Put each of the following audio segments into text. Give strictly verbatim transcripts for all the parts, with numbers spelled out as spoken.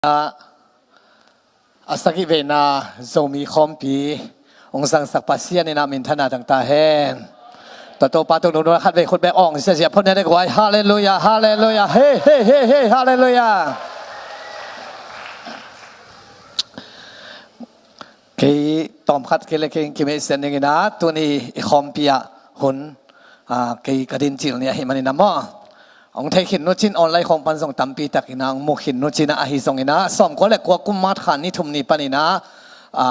A sagih veina Zomi khawmpi hong zangsak Pasian in a minthanna tang ta hen. Tua Topa tung nunung khat vei khut bek awng ziazia phot nia dek huai. Halleluiah, halleluiah, hei, hei, hei, hei, halleluiah. Kei tawmkhat kei le kei in kimeisian dingin a tuni i khawmpi ah hun, a, kei ka din cil ni ahi manin a maw, hong thei khin nucin online khawng pan zong tampi takin a hong mu khin nucin a ahi zongin a sawmkua le kua kum March kha ni thum ni panin a, a,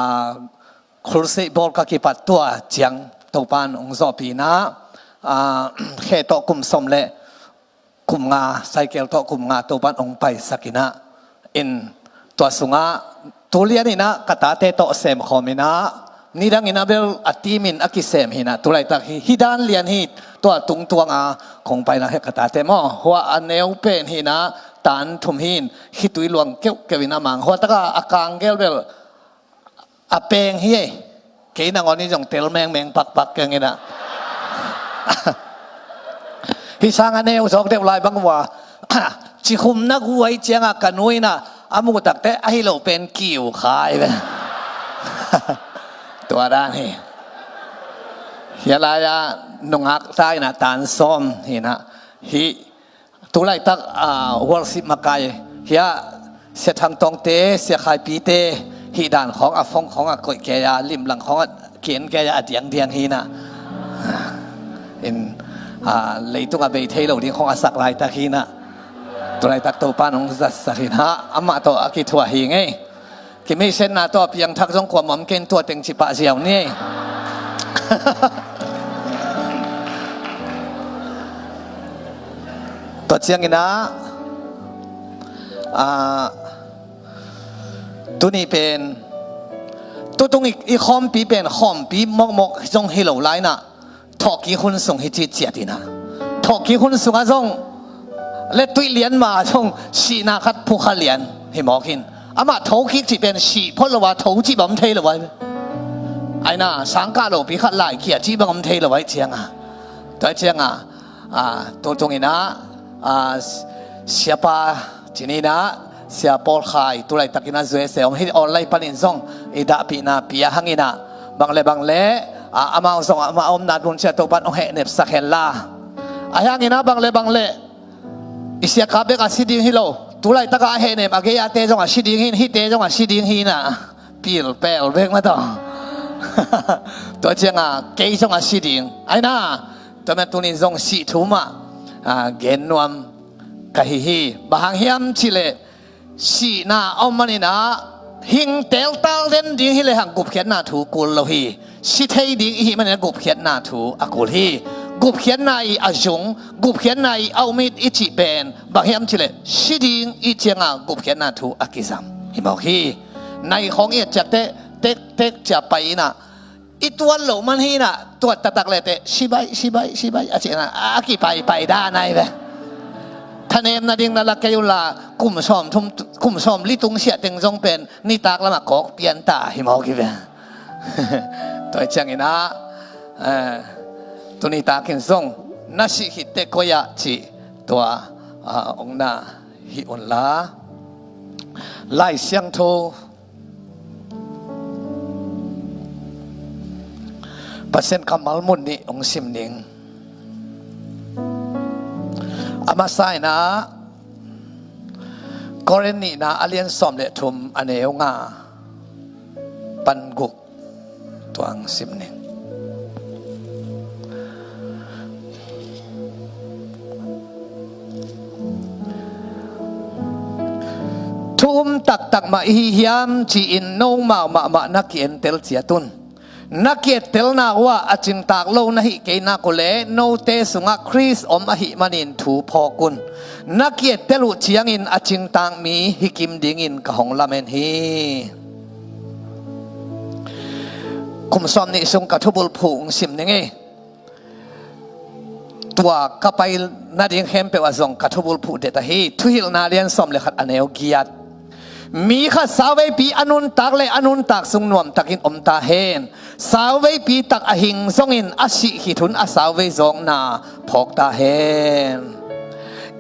crusade bawl ka kipat tua ciang Topan hong zawhpih in a, a, khe tawh kum sawm le kum nga, cycle tawh kum nga Topan hong paisak in a, in tua sungah tulian in a ka tate tawh semkhawm in a, nidang in a bel a team in a kisem hi in a, tulaitak hi, hi dan lian hi. Tua tungtuang a kong paina hi ka tate maw, hua a neu pen hi in a, tan thum hi in, khitui luang keuhkeuh in a mang, hua taka a kang gel bel a peng hi ei. Kei nangawn in zong tel mengmeng pakpak keng in a, hi sang a neu zawk deuh lai bang ua, cikhum na guai cianga ka nu in a, a muh takte ahi lo pen kiu khai ve. Tua dan hi. Hia lai-a nungak ta in a tan sawm hi in a, hi tulaitak, a, worship makai hia, Sia Thang Tawngte, Sia Khaipite, hih dan khawng a phone khawng a koih kei a, limlang khawng a kien kei a, a diangdiang hi in a, in, a, leitung a bei thei lo ding khawng a sak laitak hi in a, tulaitak Topan hong zatsak hi in a, amah tawh a kithuah hi ngei. Kimeisianna tawh a piangthak zong kuamah om kei in, tua teng ci pah ziau ni. Tua ciangin a, a, tuni pen, tutung i, i khawmpi pen khawmpi mawkmawk zong hi lo lai in a, thawhkik hun sung hi ci ciat in a, thawhkik hun sungah zong le tuih lian ma zong sihna khat phukha lian hi mawk in, amah thokik cih pen sih phot lo a, tho cih bang om thei lo a, ai na sangkah lopi khat laikhia cih bang om thei lo a, cianga, tua cianga, a, tutung in a, a, siapa cinin a, Sia Paul Khai, tulaitak in a U S A om hi, online panin zong i dahpihna pia hang in a, bang le bang le, a, amau zong amah a omna dun ciang Topan hong hehnepsak hen la. Ahi hangin a bang le bang le, i siakap bek a si ding hi lo, tulaitak a hehnem a gei-ate zong a si ding hi in, hihte zong a si ding hi in a, pilpel bek mah tawh. Tua cianga kei zong a si ding. Ai na, tua mah tunin zong sih thu mah, a, gen nuam ka hi hi. Bang hang hiam cih leh, sihna a om manin a, hing teltal den ding hi lehang gupkhiatna thu kul lo hi. Si thei ding i hih manin a gupkhiatna thu a kul hi. Gupkhiatna i a zung, gupkhiatna i a um it i cih pen bang hiam cih leh, si ding i cianga gupkhiatna thu a kizam hi mawk hi. Nai khawng i et ciakte, tek tek cia pai in a, i tuat loh man hi in a, tuat taktak le teh, sibai, sibai, sibai a cih in a, a kipaipai dan ai ve. Thanemna ding na la kei un la, kum sawm thum, kum sawm li tung siah teng zong pen nitak lamah kawk pian ta hi mawk hi ve. Tua ciangin a, eh, tuni takin zong na sih khit teh koi ah cih tua, ah, ong na hi un la. Lai Siangtho Pasian kammal mun nih hong sim ning. A masa in a Korin nihna a lian sawm le thum a neu nga pan guk, tua hong sim ning. Thu um taktak mah i hi hiam ci-in nomau mahmah na ki-entel ciat un. Na ki-ettelna uh ah a cingtak lo na hih kei nak uh leh note sungah Khrist om ahih manin thu phawk un. Na ki-ettel uh ciangin a cingtak mi hi kim dingin ka hong lamen hi. Kum sawm nih sung ka thubulphuh hong sim ning ei. Tua ka pai nading khempeuh ah zong ka thubulphuh det ahi. Thuhilhna lian sawm le khat a neu giat. Mi khat sauveipi a nuntak le a nuntak sung nuamtakin om ta hen. Sauveipi tak a hing zongin a sih khit hun a sauvei zawkna phawk ta hen.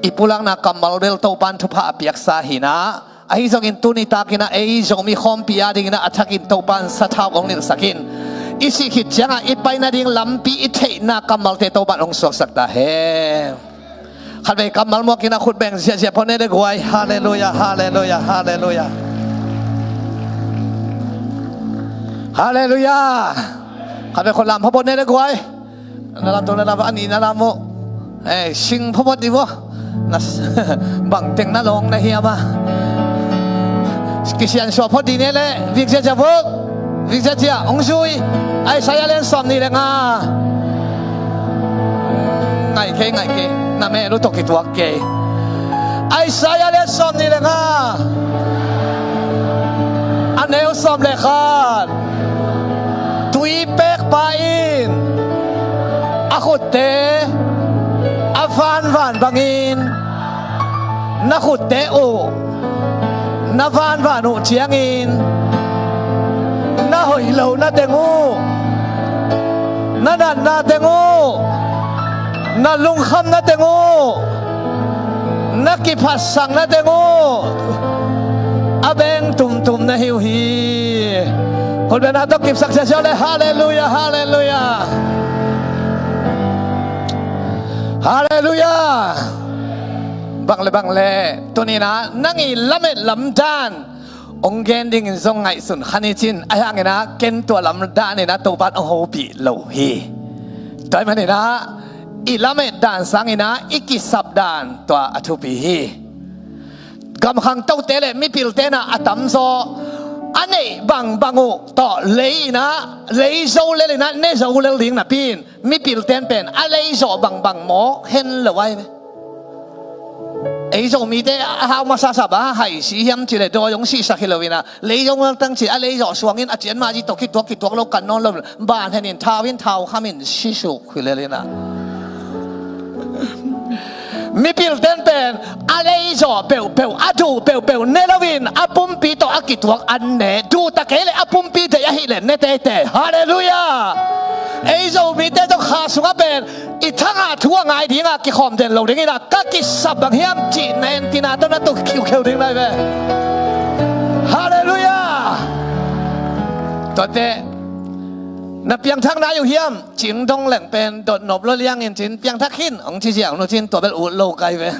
I pulakna kammal bel Topan thupha a piaksa hi in a, Ahi zongin tuni takin ah ei Zomi khawmpi adingin ah a thakin Topa'n sathau hong nilhsak in, i sih khit ciangah i pai nading lampi i theihna kammalte Topa'n hong suaksak ta hen. Khatvei kammal muakin a khut beng ziahziah phot ne le guai. Halleluiah, halleluiah, halleluiah. Halleluiah. Khatvei khut lam phot ne le guai. Na lam to na lam a ni na lam uh. Eh, sing phot phot di vo. Na s-, bang teng na lawng na hiam a. Kisian suah phot di ne le, vik ziahziah vuk. Vik ziahziah, hong zui. Isaiah lian sawm ni le nga. Ngai kei, ngai kei. Na meh lu tawh kituak kei. Isaiah lian sawm ni le nga. A neu sawm le khat. Tui pekpa in a khutte a vanvan bangin na khutte uh na vanvan uh ciangin na hoih lo na teng uh, na natna teng uh, na lungkhamna teng uh, na kiphatsakna teng uh a beng tumtum na hi uh hi. Khutbetna tawh kipsak sia sia le. Halleluiah, halleluiah. Halleluiah. Bang le bang le, tuni-in ah nang i lamet lamdan hong gen dingin zong ngaihsun kha ni cin, ahi hangin ah ken tua lamdan in ah Topa'n hong hopih lo hi. Tua ahih manin ah i lamet dan sangin ah i kisap dan tua a thupi hi. Gamkhang tote le mipilte'n ah a tamzaw a neih bangbang uh tawh lei in ah, lei zo lel in ah, ne zo lel ding napi-in mipilte'n pen a lei zawh bangbang mawk hen lo ahi ve. Ei Zomite a hau masa sa bang a hai si hiam cih leh dawi hong sihsak hi lo in ah, lei zawh ngal tang cih a lei zawh suangin a cian mah zi tawh kituak kituak lo kan nawn lo, ban hen in thau in thau kham in sisuk hi lel in ah. Mipilte'n pen a lei zawh peuhpeuh, a duh peuhpeuh ne lo in a pumpi tawh a kituak an ne. Duh ta kei leh a pumpi deih ahih leh ne teitei. Halleluiah. Ei Zomite tawh kha sungah pen i thangah thu a ngai dingah kikhawm den lo dingin ah ka kisap bang hiam cih na en tina tawh na tuk khiukheu ding lai ve. Halleluiah. Tuate na piangthak nai uh hiam? Cing dong leng pen dot nop lo liangin cin piangthak khin hong ci ziau nu cin tua bel ut lo kai ve.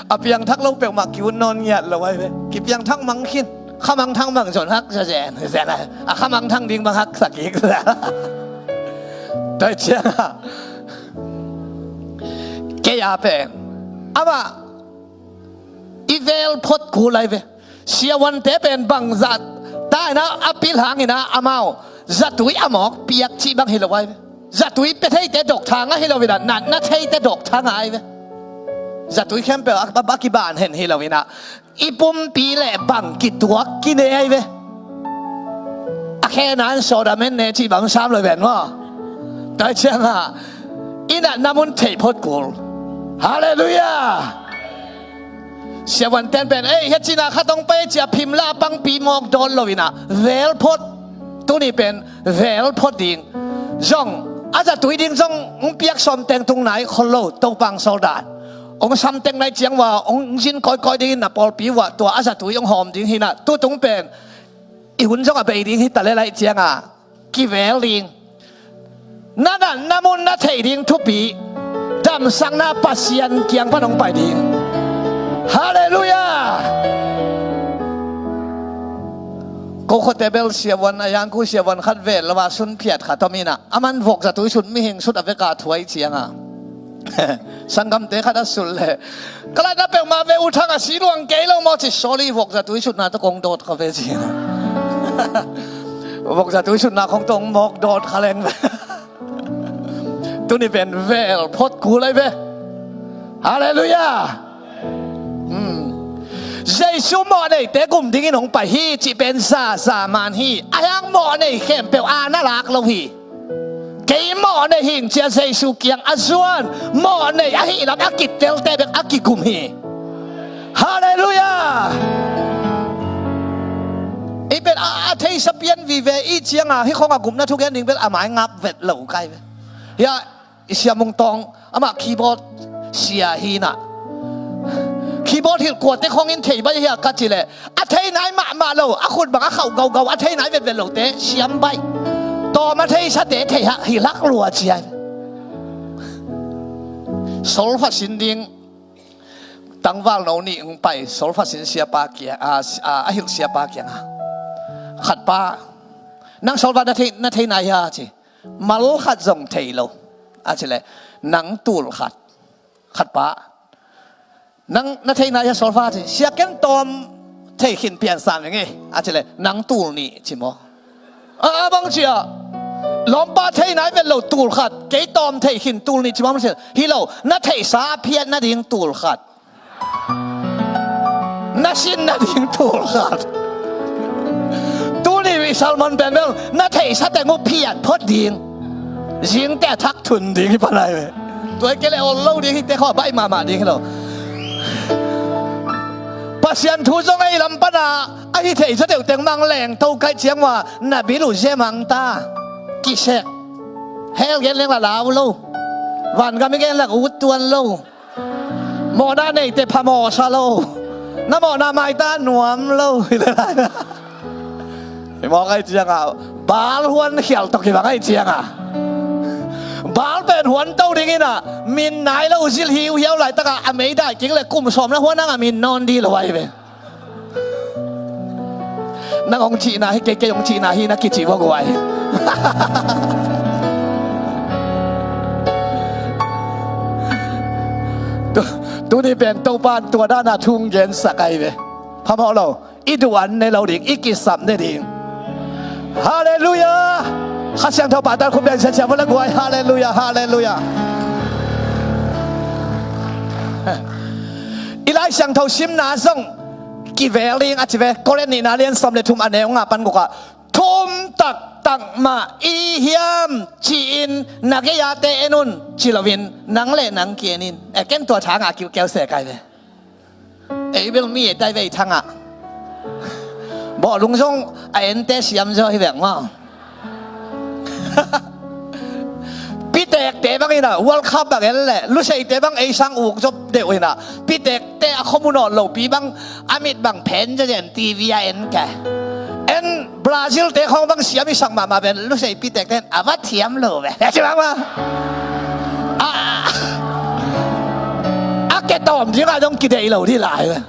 A piangthak lo peuhmah ki-ut nawn ngiat lo ai ve. Kipiangthak mang khin. Khamangthang bang zon hak zazen zen a, a khamangthang ding bang hak sa kik. Tua ciangah kei a pen amah i vel phot kul ai ve. Siavuante pen bangzah ta in ah a pil hangin ah amau zatui a mawk piak cih bang hi lo ai ve. Zatui pia theite dok thang ahi lo in ah natna theite dok thang ai ve. Zatui khempeuh a, a, a kiban hen hi lo in ah i pumpi le bang kituak kine ai ve. A khe nan sawt a men ne cih bang sam lo ven maw. Tua ciangah i natna mun thei phot kul. Halleluiah. Siavuante'n pen ei hiah cina khat hong pai cia phim la pangpi mawk dawn lo in ah vel phot. Tuni pen vel phot ding zong a zatui ding zong hong piak sawm teng tung nai khol lo. Topa hong sawl dan hong sam teng nai ciang uh ah hong zin kawikawi dingin na pawlpi uh ah tua a zatui hong hawm ding hi in ah tutung pen i hun zong a bei ding hi ta le lai ciangah kivel ding. Na natna mun na theih ding thupi damsakna Pasian kiang pan hong pai ding. Halleluiah. Ko khuate bel siavuan a yangku siavuan khat vel lo a sun phiat khat om in ah aman vok zatui sut mihing sut a vek a thuai ciangah sanggamte khat a sulh le ka latna peuhmah ve, U Thang a si luang kei lo maw ci, sorry, vok zatui sutna tawh kong dawt kha ve ci. Vok zatui sutna khong tawh hong mawk dawt kha leng ve. Tuni pen vel phot kul ai ve. Halleluiah. Hmm. Jesu mawhneite gum dingin hong pai hi cih pen zaza man hi. A hiang mawhnei khempeuh a na lak lo hi. Kei mawhnei hing cia Jesu kiang a zuan mawhnei ahih lam a kitelteh bek a kigum hi. Halleluiah. I pen a, a theisa pian vive i cianga hi khong a gupna thugen ding bel a mai ngap vet lo kai ve. Hiah i Sia Mung Tawng amah keyboard sia hi in ah keyboard Bawl hilh kuate khawngin thei baih hia ka cih leh, a thei nai mahmah lo, a khut bang a khauh gaugau, a thei nai vetvet lote siam baih. Tawm a theisate thei hak hilh hak lua ci ai. Solfa sin ding tangvalno nih hong pai, solfa sin siapa kiang, a, a, a hilh siapa kiangah, khat pa, "Nang solfa na thei, na thei nai hia?" ci. "Mal khat zong thei lo," a cih leh, "Nang tul khat." Khat pa, "Nang na thei nai hia solfa?" ci. "Sia, ken tawm thei khin pian sam ing ei," a cih leh, "Nang tul nih," ci maw. "A, a bang ci a, lawmpa thei nai vet lo tul khat, kei tawm thei khin tul nih," ci maw. "Hi lo, na theihsa a phiat nading tul khat, na sin nading tul khat." Tuni i sermon pen bel na theihsa teng uh phiat phot ding. Zingte a thak thun ding hi panai ve. Tua hi kei leh ol lo ding hi, te khawng a baih mahmah ding hi lo. Pasian thu zong ei lam pana a hi thei zaw deuh teng mang leng to kaih ciang ua, na bil uh zia mang ta. Kisek. Hell gen leng la lau lo. Vangam i gen lak ut tuan lo. Mawhna neite phamawh sa lo. Na mawhna maita nuam lo. I mawk ai ciangah Baal huan khial tawh kibang ai ciangah, Baal pen huan to ding inah, min nai lo zil hiuhiau laitakah a meidai kik le kum sawm na huan angah min nawn di lo ai ve. Nang hong cihna hi, kei, kei hong cihna hi na kici vua guai. Tu, tuni pen Topa in tua dana thu hong gensak ai ve. Phamawh lo. I duh an ne lo ding, i kisap ne ding. Halleluiah. Kha Siangtho pahtak khut beng siasia vua le guai. Halleluiah, halleluiah. I Lai Siangtho simna zong kivel ding a ci ve. Korin nihna lian sawm le thum a neu nga pan gukah, "Thum taktak mah i hiam?" ci-in na gei-ate en un ci loin, nang le nang ki-en in. E, ken tua thangah kiukeu se kai ve. Ei bel mi et ai ve, i thangah. Bawhlung zong a ente siam zaw hi vek maw. Pitekte bang inah World Cup bang en leh, Luseite bang ei sang uk zop deuh inah, Pitekte a khuamu nawn lopi bang, a mit bang phen zazen T V a en ke. En Brazil-te khawng bang siam i sak mahmah ven, Lusei Pitekte in a va thiam lo ve. A ci mahmah. A, a ke tawm dingah dong kideih lo dih lai ve.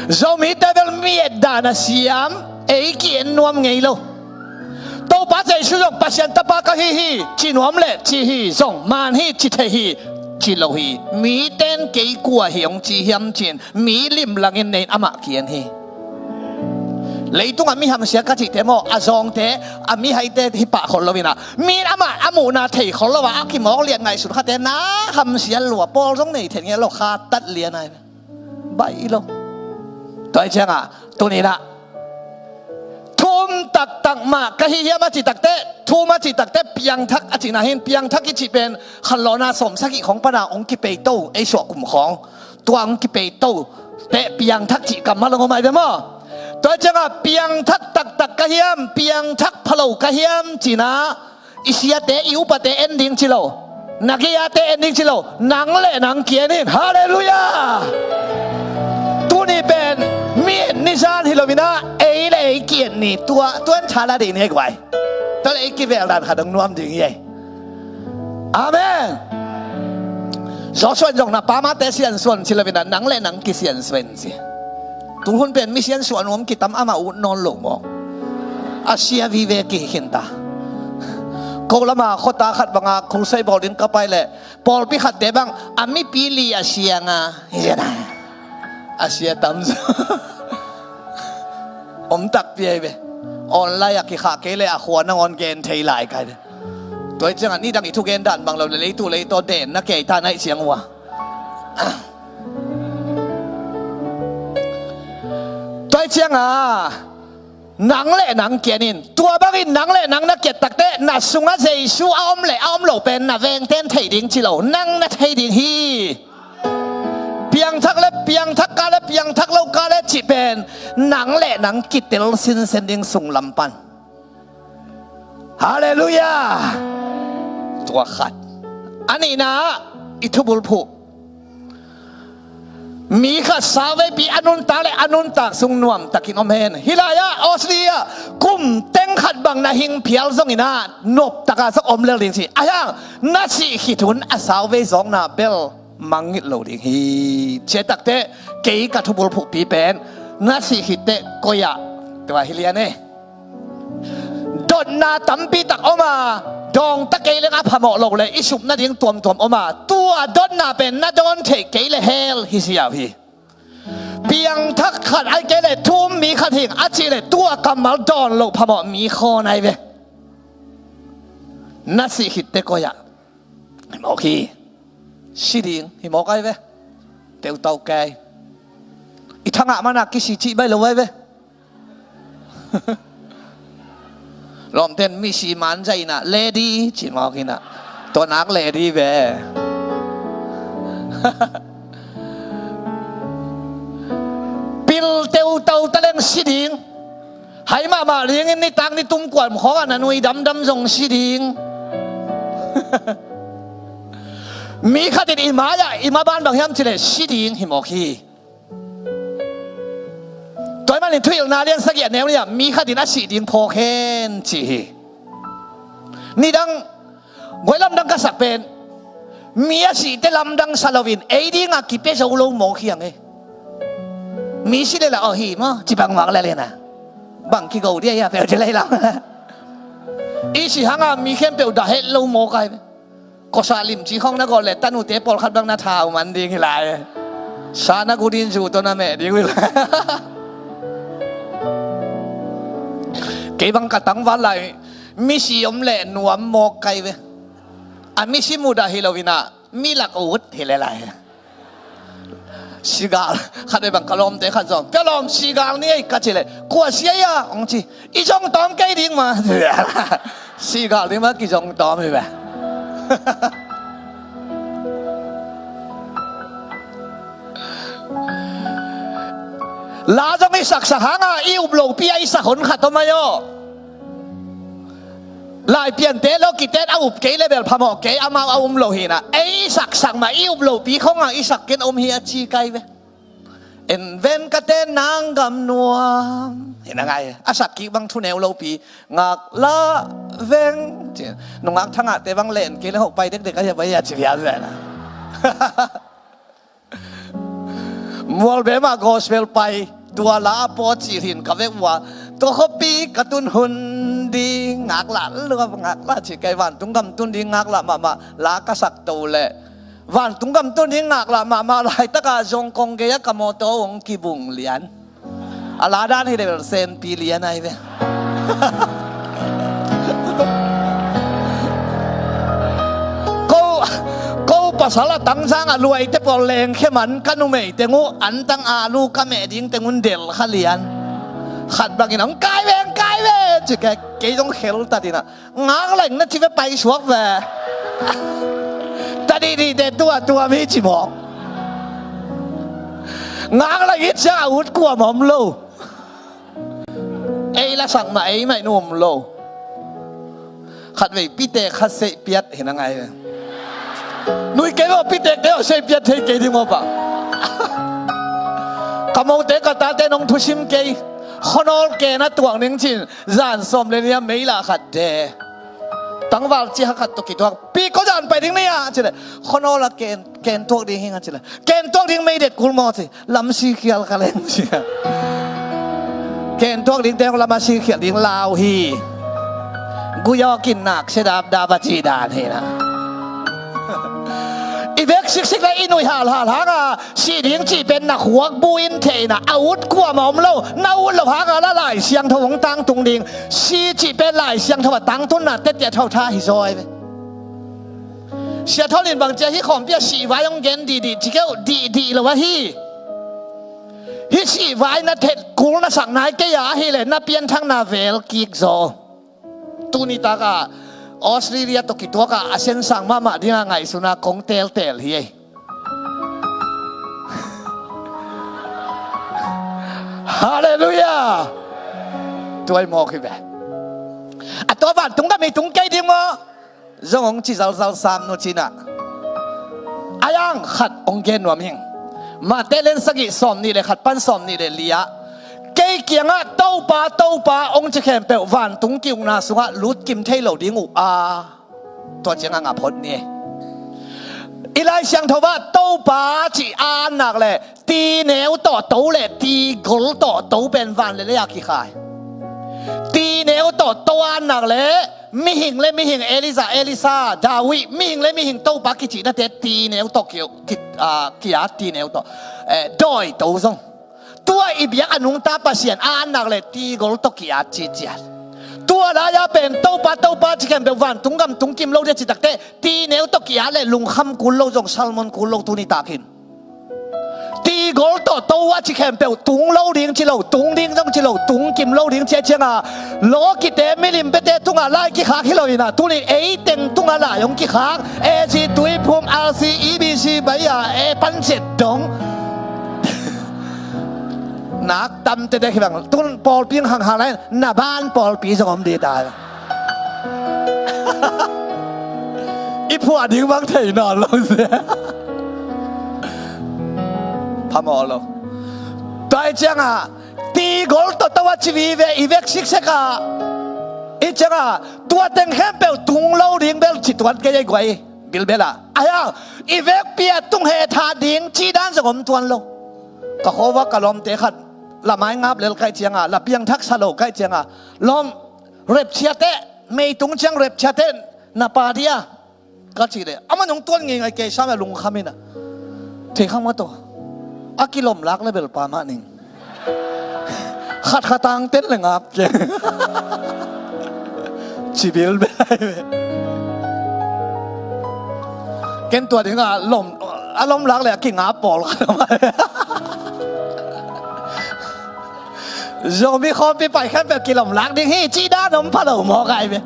Zomite bel mi et dan a siam, ei ki-en nuam ngei lo. Topa Jesu zong Pasian Tapa ka hi hi ci nuam leh ci hi, zong man hi ci thei hi, ci lo hi. Mite in kei kua hi hong ci hiam ci-in mi limlangin nei in amah ki-en hi. Leitungah mi hamsia ka cihte maw, a zawngte, a mihaite hi pah khol lo inah, mi in amah a muhna thei khol lo a, a kimawk lian ngaihsut khate na hamsia lua, pawl zong nei then ngei lo, khatat lian ai. Baih lo. Tua hi ciangah tuni inah thum taktak mah ka hi hiam a cih takteh, thum a cih takteh piangthak a cihna hi in, piangthak i cih pen khanlawhna sawmsagih khawng pana hong kipeito, ei suah kum khawng tua hong kipeito teh piangthak cih kammal hong om ai ve maw? Tua hi ciangah piangthak taktak ka hiam, piangthak phalo ka hiam cihna, i siate, i upate en ding ci lo, na gei-ate en ding ci lo, nang le nang ki-en in. Halleluiah. Tuni pen mi et ni zan hi lo inah, ei le ei ki-et ni. Tua, tuan tha la ding ni ei guai. Tua le ei kivel dan khat dong nuam ding hi ei. Amen. Joshua in zong na pamate siansuan ci lo inah, nang le nang kisiansuan ci. Tuhun pen mi siansuan nuam kitam, amah ut nawn lo maw. A sia vive kikhin ta. Ko lama khuata khat banga crusade bawl ding ka pai leh, pawlpi khatte bang a mipi li a sianga hi zena, a sia tam. Om takpi ai ve. Online a kikhah kei leh a khua nangawn gen thei lai kai ve. Tua hi ciangah nidang i thugen dan bang lo le, leitu leitaw den na kei ta naih ciang ua. Tua hi ciangah nang le nang ki-en in. Tua bangin nang le nang na ki-et takteh, na sungah Jesu a om le a om lo pen na vengten thei ding ci lo, nang na thei ding hi. Piangthak le piangthak ka le piangthak lo ka le cih pen nang le nang kitel sinsen ding sunglam pan. Halleluiah. Tua khat. A nihna ah i thubulphuh. Mi khat sauveipi a nuntak le a nuntak sung nuamtakin om hen. Hih lai-ah Australia kum teng khat bang na hing phial zongin ah noptaka zong om lel ding ci. Ahi hang na sih khit hun a sauvei zawkna bel mangngilh lo ding hi. Ciatakte kei ka thubulphuhpi pen na sih khitteh koi-ah, tua hi lian e. Dotna tampi tak om a, dawngta kei leng a phamawh lo le i sup nading tuamtuam om a, tua dotna pen na dawn theih kei le hell hi ziau hi. Piangthak khat ai kei le thu-um mi khat hing a cih le tua kammal dawn loh phamawh mi khawn ai ve. Na sih khitteh koi-ah. Hi mawk hi. Si ding hi mawk ai ve. Teutau kei. I thangah mana kisi cih baih lo ai ve. Lawmten misi manzai inah lady ci mawk inah. Tua nak lady ve. Pil teutau taleng si ding. Hai mahmah dingin nitak ni tum kuam khawngah na nui damdam zong si ding. Mi khatin i mai-ah i maban bang hiam cileh si ding hi mawk hi. Tua ahih manin Thuhilhna lian sagih a neu ni-ah mi khatin a sih ding phawk hen ci hi. Nidang guai lamdang ka sak pen mi a sihte lamdang sa loin ei dinga kipia zo lo mawk hi ang e. Mi si lela aw hi maw ci bang mawk lelena. Bang kigo dia hi a peuh ci lei lam. I si hanga mi khempeuh dah het lo mawk ai ve. Kosah limci khawng na gawh le tanute pawlkhat bang na thau man ding hi lai. Sa na gu din zu tawh na meh ding hi lai. Kei bang ka tangval lai misi om le nuam mawk kai ve. A misi mudah hi lo inah mi lak ut hi le lai. Sigal khat ve bang ka lawmte khat zong pia lawm sigal ni ei ka ci le kua sia ia ong ci. I zong tawm kei ding ma. Sigal ding ma ki zong tawm hi ve. La zong i saksak hanga i up lopi a i sak hon khat om ai aw. Laipiante lo kitet a up kei le bel phamawh kei amau a um lo hinah ei i saksak mah i up lopi khonga i sak ken om hi a ci kai ve. En ven ka ten nang gam nuam hi na ngai a sak kik bang thuneu lopi ngak la veng. Nungak thangahte bang len kei le hoh pai dekdek a hiap a hiap ci vial vena. Mualbema gospel pai tua la a pawt cih hin ka vek ua tua khuapi ka tun hun ding ngaklah lua ngaklah cih kei vantung gam tun ding ngaklah mahmah la ka sak to le vantung gam tun ding ngaklah mahmah laitaka zong kong gei a ka mawtaw hong kibung lian. A la dan hi deuh senpi lian ahi ve. Ko ko pasal a tangzang a luaite pawl lengkhe man ka numeite ngu antang alu ka meh ding te ngun del kha lian. Khat bangin hong kai ve hong kai ve ci kei zong khel tatinah. Ngak leng na ci ve pai suak ve. Tadih dih te tua tua mi ci mawk. Ngak leng it siang a ut kuam om lo. Ei la sak mah ei mah in um lo. Khat vei pite khat seih piat hi na ngai ve. Nui kei lo pite kei lo seih piat thei kei ding maw pa. Ka mote ka tate nong thusim kei. Khonawl ke na tuak ning cin. Zan sawm le nia mei lah khat de. Tangval ci ha khat tawh kituak pi ko zan pai ding nia cile. Khonawl a ken ken tuak ding hing a cile. Ken tuak ding mei det kul maw ci. Lam si khial kha leng ci. Ken tuak ding teng lam a si khial ding lau hi. Guyawk in nak se dap dap a ci dan hi na. I vek siksik le i nui halhal hanga sih ding cih pen na khuak bu in theihna a ut kuamah om lo. Na ut lo hanga la Lai Siangtho hong tangtung ding. Si cih pen Lai Siangtho a tangtunna tete a thotha hi zaw ai ve. Sia Thawlin bang cia hi khawmpi a sih vai hong gen dihdih ci keuh dihdih lo ahi. Hi sih vai na thet kul na sak nai kei a ahi le na pianthakna vel kik zaw. Tuni taka Australia tawh kituaka a sensang mahmah dinga ngaihsuna kong teltel hi ei. Halleluiah. Tuai mawk hi ve. A tua vantung ka mi tung kei ding maw? Zong hong ci zalzal sam nu cinah. A yang khat hong gen nuam hing. Mate lian sagih sawm nih le khat pan sawm nih le li ah, kei kiangah Topa, Topa hong ci khempeuh vantung ki-ukna sungah lutkim thei lo ding uh a, tua ciangah ngap phot ni. I Lai Siangtho ah Topa cih a annak le tineu tawh to le tigol tawh to pen van le lei a kikhai. Tineu tawh to a annak le mihing le mihing, Elijah, Elisha, David, mihing le mihing Topa kicihnate tineu tawh ki, ki, a, ki-at, tineu tawh, eh, dawi to zong. Tua i biak a nungta Pasian a annak le tigol tawh ki-at ciciat. Tua lai-a pen Topa, Topa ci khempeuh vantung gam tung kim lo ding a ci takte, tineu tawh ki-at le lungkham kul lo zong, sermon kul lo tuni takin. Tigol tawh to a ci khempeuh tung lo ding ci lo, tung ding zong ci lo, tung kim lo ding ci a cianga, lawkite milim biate tungah lai kikhak hi lo inah, tuni ei teng tungah lai hong kikhak, A C, Tuiphum, R C, E B C, bai a, e pan set dong. Nak tam tete hi bang, tun pawlpi hang hang lai, na ban pawlpi zong om ding ta. I phuah ding bang thei nawn lo sia. Phamawh lo. Tua hi ciangah, tigol tawh to a ci vive, i vek siksek a. I ciangah, tua teng khempeuh tung lo ding bel ci tuan kei ei guai. Bilbel ah. Ahi hang, i vekpi a tung hetha ding cih dan zong om tuan lo. Ka khuavak ka lawmte khat, la mai ngap lel kaih cianga, la piangthak sa lo kaih cianga, lawm, repchia teh, meitung ciang repchia teh, na pa dia, ka cih leh, amah nong tuan ngeingai kei sam a lungkham inah. Thei khang mah tawh. A kilawm lak le bel pa mah ning. Khat khat tang ten le ngap keng. Ci bilbel ai ve. Ken tua dingah lawm, a lawm lak le a kingap pawl khat om ai. Zomi khawmpi pai khempeuh kilawm lak ding hi, cih dan om pha lo mawk ai ve.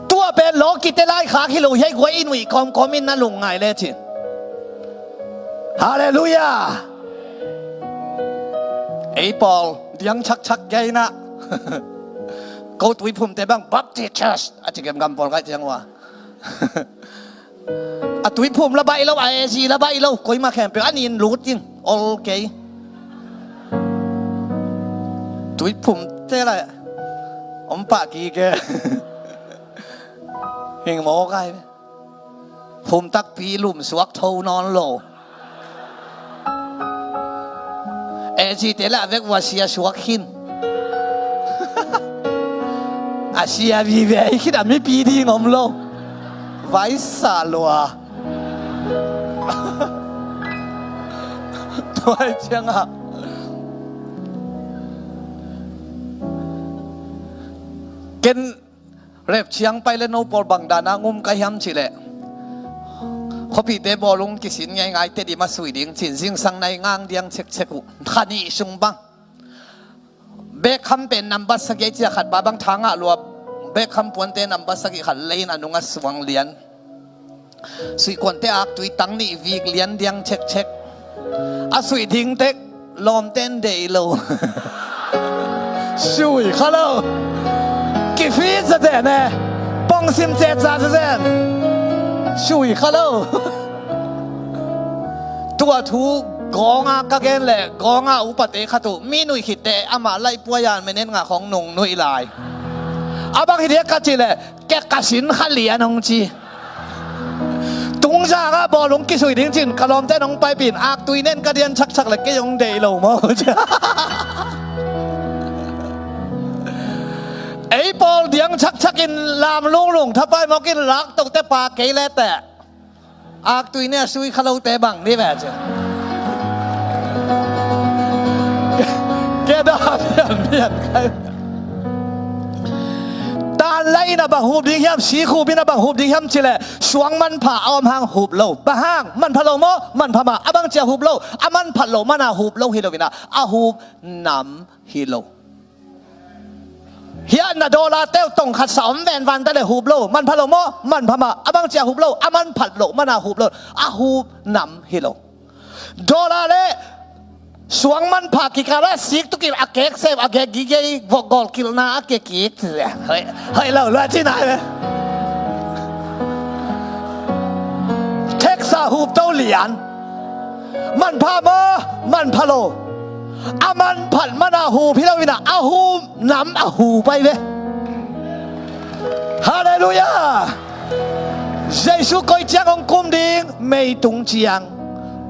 Tua pen lawkite laikhak hi lo hi, guai in uih kawmkawm in na lungngai lecin. Halleluiah. Ei pawl diang chakchak gei na. Ko Tuiphumte bang Baptist Church a ci gemgam pawl kaih ciang uh a. A Tuiphum la baih lo, a A C la baih lo, koimah khempeuh a nin lut ding, ol kei. Tuiphumte la om pah kike. Hing mawk ai. Phum takpi lum suak tho nawn lo. A C te lah a vek uh a sia suak khin. A sia vive khin a mipi ding om lo. Vaisa lua. Tua hi ciangah ken rep ciang pai le no pawl bang dana ngum ka hiam cih leh, khuapite bawlung kisin ngeingai Tedim a sui ding cin zingsang nai ngang diang cekcek uh. Kha nih sung bang. Bekham pen nambat sagih cia khat ba bang tha ngah lua. Bekham puante nambat sagih khat leiin a nung a suang lian. Suihkuante aktui tang nih vik lian diang cekcek. A suih ding tek lawmten deih lo. Sui kha lo. Kifit zazen e. Pongsim cetza zazen. Sui kha lo. Tua thu gawnga ka gen leh gawnga upate khat uh mi nuih khitte amah laihpuai a minute nga khong nung nuih lai. A bang hi dia ka cih leh kek ka sin kha lian hong ci. Tungzangah bawlung kisui ding cin ka lawmte nong paipin aktui nen ka dian chakchak le kei hong deih lo maw? Ei pawl diang chakchak in lam lunglung thapai mawk in lak tote pa kei le teh. Aktui nen a sui kha lote bang ni ve ci. Keda pian pian kai. Tan la in a bang hup ding hiam, si hup in a bang hup ding hiam cih leh suang manpha a om hang hup lo. Bang hang manpha lo maw? Manpha mah. A bang cia hup lo. A manphat lo mana hup lo hi lo in a, a hup nam hi lo. Hiah na dollar teuh tong khat sa om ven van ta le hup lo. Manpha lo maw? Manpha mah. A bang cia hup lo. A manphat lo mana hup lo. A hup nam hi lo. Dollar le suang manpha kikal ah sik tukin a kek sem a kek gigei vok gol kilna a kek kik. Hoi, hoi lo lua cina. Tax a Hup to lian. Manpha maw, manpha lo. A manphat mana hup hi lo inah, a hup nam a hup ai ve. Halleluiah. Jesu koi ciang hong kum ding? Meitung ciang.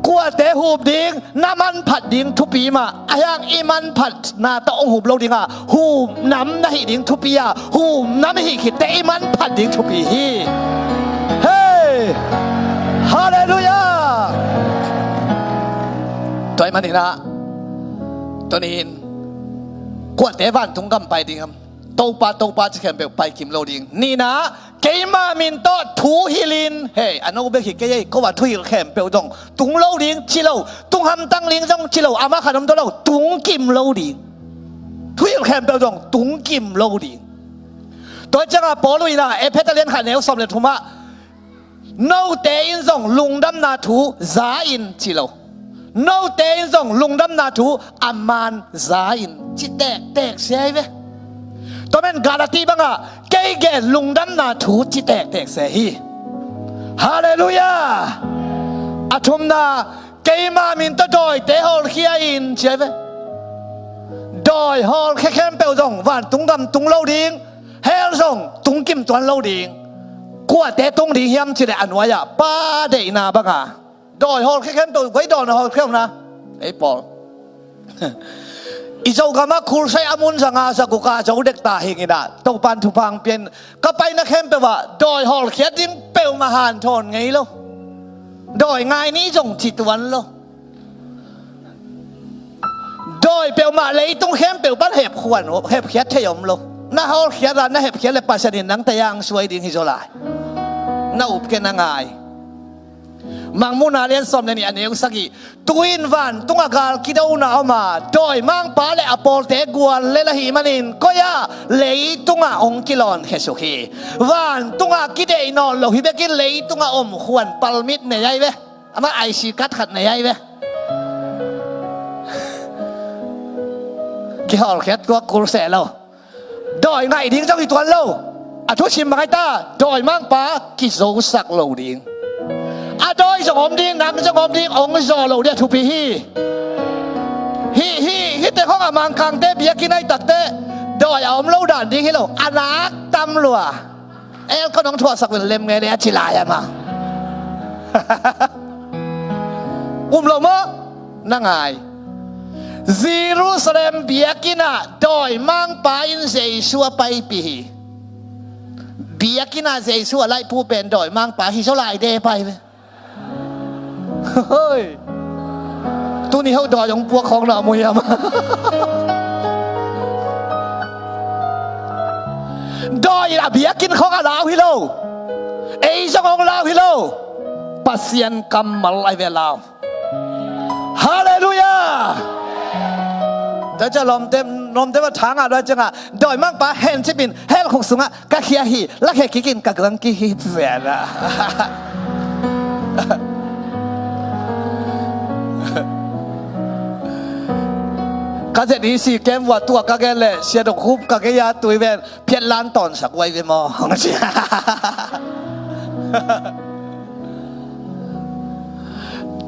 Kuate hup ding? Na manphat ding thupi mah. Ahi hang i manphatna tawh hong hup lo ding a, hup nam na hih ding thupi a, hup nam i hih khitteh i manphat ding thupi hi. Hei! Halleluiah. Tua ahih maninah tuni-in kuate vantung gam pai ding hiam? Topa, Topa ci khempeuh pai kim lo ding. Nihna, keima min tawh thu hilhin. Hei, a no bek hi kei ei, ko a thuhilh khempeuh zong tung lo ding ci lo, tung hamtang ding zong ci lo, amah khat om tuan lo, tung kim lo ding. Thuhilh khempeuh zong tung kim lo ding. Tua ciangah Paul in ah Efesa lian khat neu sawm le thumah, note in zong lungdamna thu za in ci lo. Note in zong lungdamna thu a man za in ci tektek se hi ve. Tua man Galati bangah kei gen lungdamna thu ci tektek se hi. Halleluiah. A thumna, keima min tawh dawite hawlkhia in ci hi ve. Dawi hawlkhia khempeuh zong vantung gam tung lo ding. Hell zong tung kim tuan lo ding. Kuate tung ding hiam cih leh a nuai-ah Pa deihna banga. Dawi hawlkhia khempeuh, guai dawn a hawlkhia om na. Ei Paul. I Zogam ah crusade a mun zanga zaguk a zo dek ta hing inah Topan thupha hong pia in, ka paina khempeuh ah dawi hawlkhiat ding peuhmah hanthawn ngei lo. Dawi ngai ni zong ci tuan lo. Dawi peuhmah leitung khempeuh pan hepkhuan, hepkhiat thei om lo. Na hawlkhiat a na hepkhiat le Pasian in nang tayang suai ding hi zaw lai. Na up ke na ngai. Mangmuhna lian sawm le nih a neu sagih. Tu-in vantungah gal kidona om a, dawimangpa le a pawlte gual lel ahih manin koi-ah leitungah hong kilawn khesuk hi. Vantungah kideih nawn lo hi bekin leitungah om khuan palmit nei ai ve. Amah I C card khat nei ai ve. Kihawlkhiat tuak kul seh lo. Dawi ngaih ding zong hi tuan lo. A thusim bang ai ta, dawimangpa kizosak lo ding. A dawi zong om ding, nang zong om ding, hong zaw lo ding a thupi hi. Hih, hih, hihte khong a Mangkangte biakinn ai takte dawi a om lo dan ding hi lo. A nak tam lua. Aircon hong thuahsak vel lem ngei le a ci lai a ma. Um lo maw? Na ngai. Jerusalem biakinn ah dawimangpa in Jesu a paipih hi. Biakinn ah Jesu a laihpu pen dawimangpa hi zaw lai de pai ve. Hoi. Tuni ho dawi hong puak khawng na mu hiam? Dawi in a biakinn khawng a lau hi lo. Ei zong hong lau hi lo. Pasian kammal ai ve lau. Halleluiah. Tua ciang lawmte, lawmte va thang a lua ciangah dawimangpa hencip in hell khuk sungah ka khia hi, lakhia kikin ka guang kik hi, ci zen a. Ka Z E C camp vuah tuah ka gen leh Sia Dok Hup ka gei a tui ven phiat lan tawnsak uai ve maw?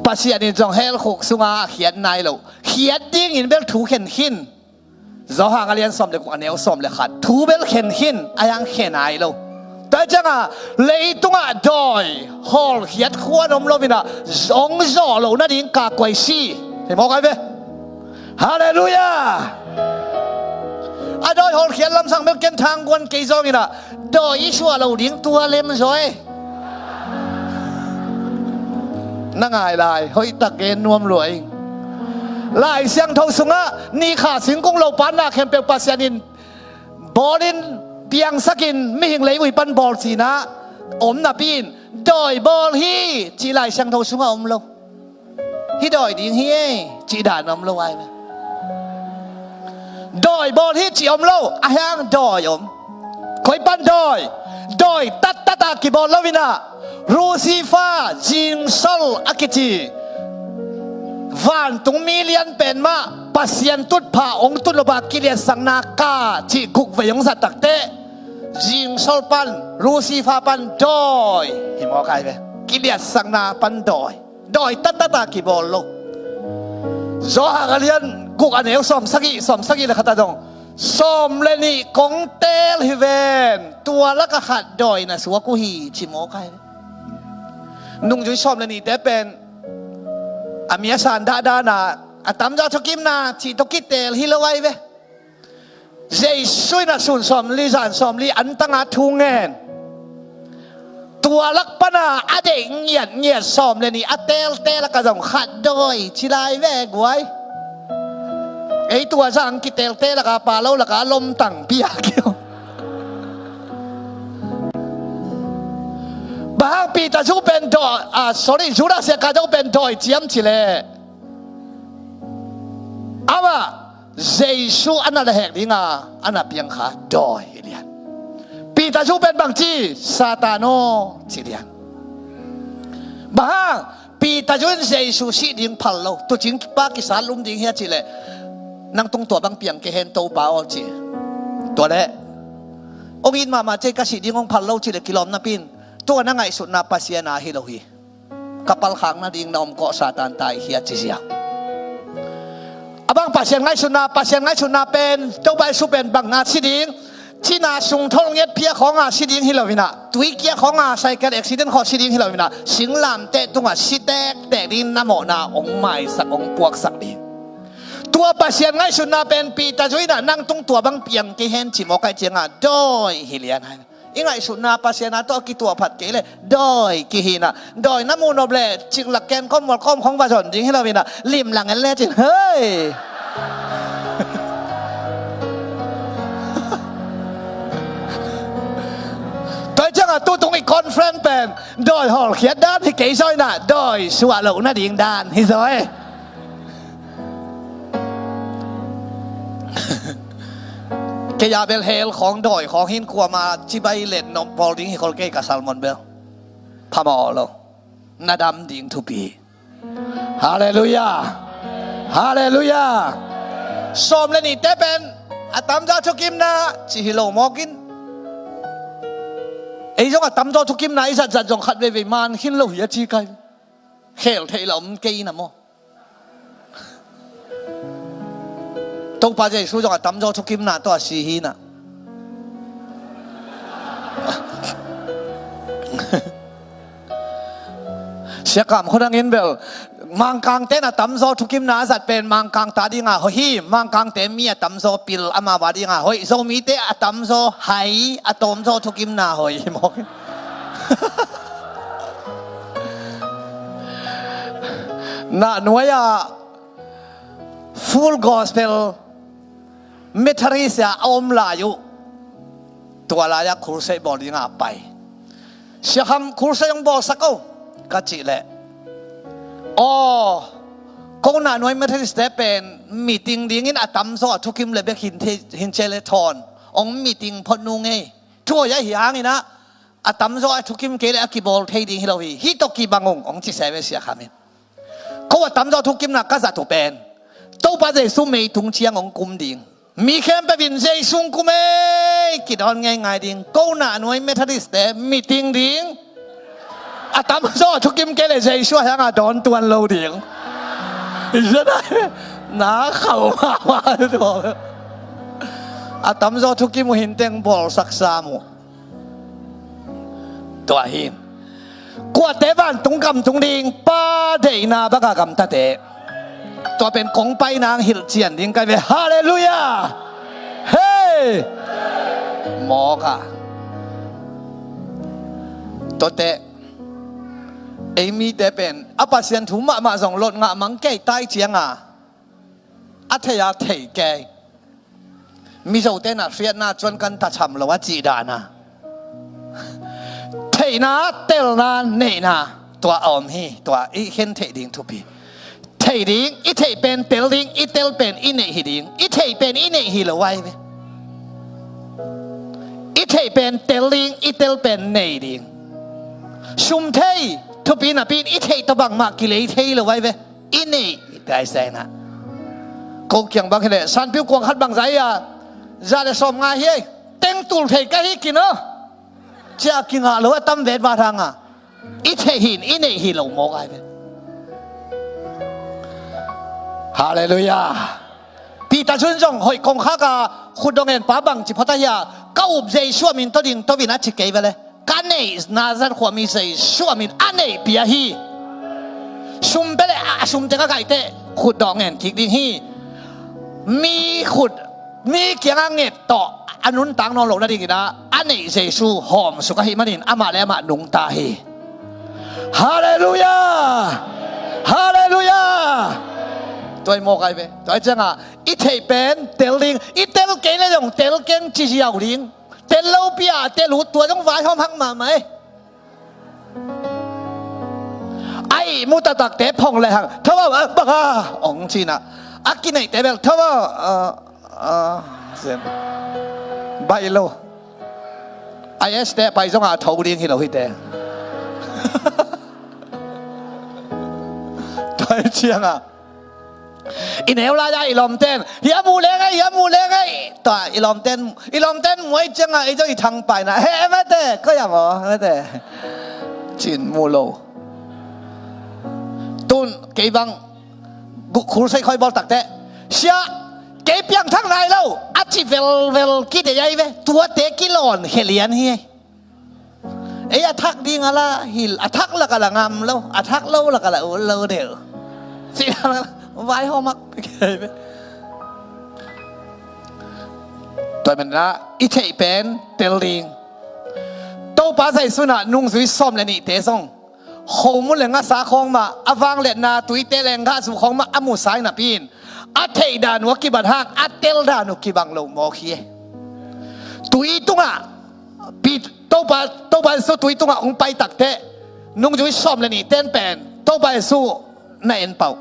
Pasian in zong hell khuk sunga a khiat nai lo. Khiat dingin bel thu khen khin. Johan a lian sawm le guk a neu sawm le khat. Thu bel khen khin, a hiang khen ai lo. Tua ciangah leitungah dawi hawlkhiat khuan om lo inah hong zawh loh nading ka kuai si. Hei mawk ai ve. Halleluiah. A dawi hawlkhiat lamsang bel ken thang guan kei zawnginah dawi i suah lo ding tua lem zaw e. Na ngai lai, hoihtak gen nuam lua ing. Lai Siangtho sungah ni kha singkung lo panna khempeuh Pasian in bawlin piangsakin mihing leivui pan bawl cinah om napi in dawi bawl hi cih Lai Siangtho sungah om lo. Hih dawi ding hi ei cih dan om lo ai ve. Dawi bawl hi cih om lo, a hiang dawi om. Koi pan dawi? Dawi tattata kibawl lo inah Lucifer, zingsol a kici vantung mi lian pen mah Pasian tutphah hong tut lopa kiliatsakna ka cih guk vei hong zat takteh zingsol pan, Lucifer pan dawi hi mawk ai ve. kiliatsakna pan dawi, dawi tatata kibawl lo. Johan a lian guk a neu sawm sagih, sawm sagih le khat ah zong, sawm le nih kong teel hi ven, tua lakah khat dawi na suak uh hi, ci mawk ai. Nungzui sawm le nihte pen a mi a san dahdan a, a tamzaw thukimna cih tawh kiteel hi lo ai ve. Jesu in a sun sawmli zan sawmli an tanga thu ngen, tua lak pana a deih ngiatngiat sawm le nih a teelte lakah zong khat dawi ci lai ve guai. Ei tua zang kiteelte lakah pa lo lakah a lomtang piak hi. Bang hang Peter zu pen dawi, ah, sorry, Judas Iskariot pen dawi ciam ci leh, amah Jesu a na lehhek dinga a na piang kha dawi hi lian. Peter zu pen bang ci, Satan aw, ci lian. Bang hang Peter zu in Jesu sih ding phal lo, tucing pa kisat lum ding hi a ci leh, nang tung tua bang piang kei hen Topa aw ci. Tua leh hong it mahmah cei ka sih ding hong phal lo ci leh kilawm napi in, tua na ngaihsutna Pasian a hi lo hi. Ka palkhak nading na om kawh Satan tai hi a ci ziau. A bang Pasian ngaihsutna, Pasian ngaihsutna pen Topa Jesu pen bang a si ding, cina sung thol nget phiak khawng a si ding hi lo in ah, tui kiak khawng a cycle accident khawng si ding hi lo in ah, singlamteh tungah si tektek ding, na mawhna hong maisak, hong puaksak ding. Tua Pasian ngaihsutna pen Peter zu in ah nang tung tua bang piang kei hen ci mawk ai ciangah dawi hi lian hai. I ngaihsutna Pasian a tawh a kituah phat kei leh dawi kihi in ah, dawi na muh nop leh ciklak ken kawm mual kawm khawng va zon ding hi lo in ah, limlang en lecin, hei. Tua hi ciangah tutung i conference pen dawi hawlkhiat dan hi kei zaw in ah, dawi suah loh nading dan hi zaw e. Kei a bel hell khawng dawi khawng hin kuama cibai let nop pawl ding hi khol kei ka sermon bel. Phamawh lo. Na dam ding thupi. Halleluiah. Halleluiah. Sawm le nihte pen a tamzaw thukimna ci hi lo mawk in, ei zong a tamzaw thukimna i zatzat zong khat veivei man khin lo hi a ci kai. Khel theih la om kei na maw? Topa Jesu zong a tamzaw thukimna tawh a si hi na. Siakam khuadang in bel, Mangkangte na tamzaw thukimna a zat pen Mangkangte a dinga hoih hi. Mangkangte mi a tamzaw pil amau a dinga hoih. Zomite a tamzaw hai, a tawmzaw thukimna hoih hi mawk. Nahnuai ah Full Gospel Methodist ah a om lai uh. Tua lai-ah crusade bawl dingah a pai. Siakham, crusade hong bawlsak o, ka cih leh, aw, ko Nahnuai Methodist-te pen meeting dingin a tamzaw a thukim le bek hin thei, hin cia le thawn hong meeting phot nung ei. Thu hoih ahi hanginah a tamzaw a thukim kei le a kibawl thei ding hi lo hi. Hih tawh kibang ung, hong ci se ve Siakham in. Ko a tamzaw thukimna ka zat uh pen Topa Jesu mei tung ciang hong kum ding. Mi khempeuh in Jesu hong kum ei, kidawn ngeingai ding. Ko Nahnuai Methodist-te meeting ding. A tamzaw a thukim kei le Jesu a hiangah dawn tuan lo ding. Na khauh mahmah. A tamzaw thukim uh hinteng bawlsak sam uh. Tua hi. Kuate vantung gam tung ding, Pa deihna banga gamtate. Tua pen kong paina hong hilhcian ding kai ve. Halleluiah. Hei. Mawk a. Tuate, ei mite pen a Pasian thu mahmah zong lot ngah mang kei tai cianga a thei a thei kei. Mizote na hriatna cuan kan tacham lo a cih dana. Theihna, telna, neihna, tua a om hi, tua i khen theih ding thupi. Theih ding, i theih pen tel ding, i tel pen i neih hi ding. I theih pen i neih hi lo ai ve. I theih pen tel ding, i tel pen nei ding. Sum thei, thupi napi in i theih tawh bangmah kilei thei lo ai ve. I neih, i pai saina. Ko kiang bang hi leh, sanpiu kuang khat bang zai a, za le sawm ngai hi ei, teng tul thei ka hi kino. Cia kingah lo a tam vet vat hanga. I theih hi-in i neih hi lo mawk ai ve. Halleluiah. Peter Zun zong hoih kongkhak a khutdawh ngen pa bangci phawt ahi a, ka up Jesu a min tawh ding tawh in a ci kei ve le. Ka neih Nazareth khuami Jesu a min a neihpih ahi. Sum pia le a sum teng a kaih teh khutdawh ngen kik ding hi. Mi khut mi kiangah nget tawh a nuntak nawn loh nadingin ah a neih Jesu hawmsuk ahih manin amah le amah nungta hi. Halleluiah! Halleluiah! Tua hi mawk ai ve. Tua hi ciangah i theih pen tel ding, i tel kei le zong tel keng ci ziau ding. Tel lopi a tel uh tua zong vaihawm hak mahmah e. A ihmu taktakte phong le hang tho a bang a ong cina. A kineihte bel tho a a a sen baih lo. A este pai zong a tho ding hi lo hite. Tua hi ciangah i neu lai-a i lawmten hia mu leng ei, hia mu leng ei. Tua i lawmten i lawmten muai ciangah i zong i thangpaina he mate koi a maw mate. Cin mu lo. Tun kei bang khulsei khoi bawl takte sia kei piangthak nai lo a ci velvel kidei ai ve. Tuate kilawn khelian hi. Ei a thak ding a la hil a thak lak a la ngam lo a thak lo lak a la ul lo deuh. Ci vaihawm hak. Tua menah i theih pen tel ding. Topa Jesu inah nungzui sawm le nihte zong khomun le ngasa khawng mah a vangliatna tuite le ngahzu khawng mah a musa hi napi in a theih dan uh a kibat hak a tel dan uh kibang lo mawk hi. Tui tungah Pi- Topa Topa Jesu tui tungah hong pai takteh nungzui sawm le nih ten pen Topa Jesu na en pah uh.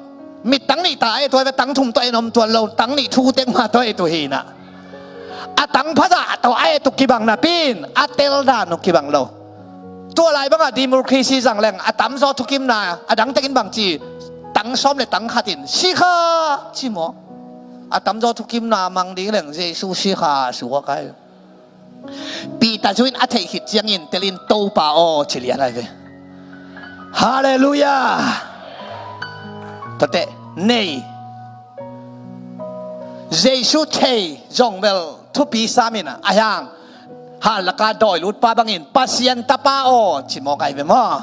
Mit tang nih ta a et uh a ve, tang thum tawh en om tuan lo, tang nih thu tek ma tawh et uh hi inah. A tang phazah tawh a et uh kibang napi in a tel dan uh kibang lo. Tua lai bangah democracy zang leng a tamzaw thukimna a dang tekin bangci tang sawm le tang khat in sikha ci maw? A tamzaw thukimna mang ding leng Jesu sikha suak ai. Peter Zu in a theih khit ciangin telin Topa aw ci lian ai ve. Halleluiah. Tate nei Jesu thei zong bel thupi samin a hiang hal laka dawi lutpa bangin Pasian tapa aw ci mawk ai ve maw?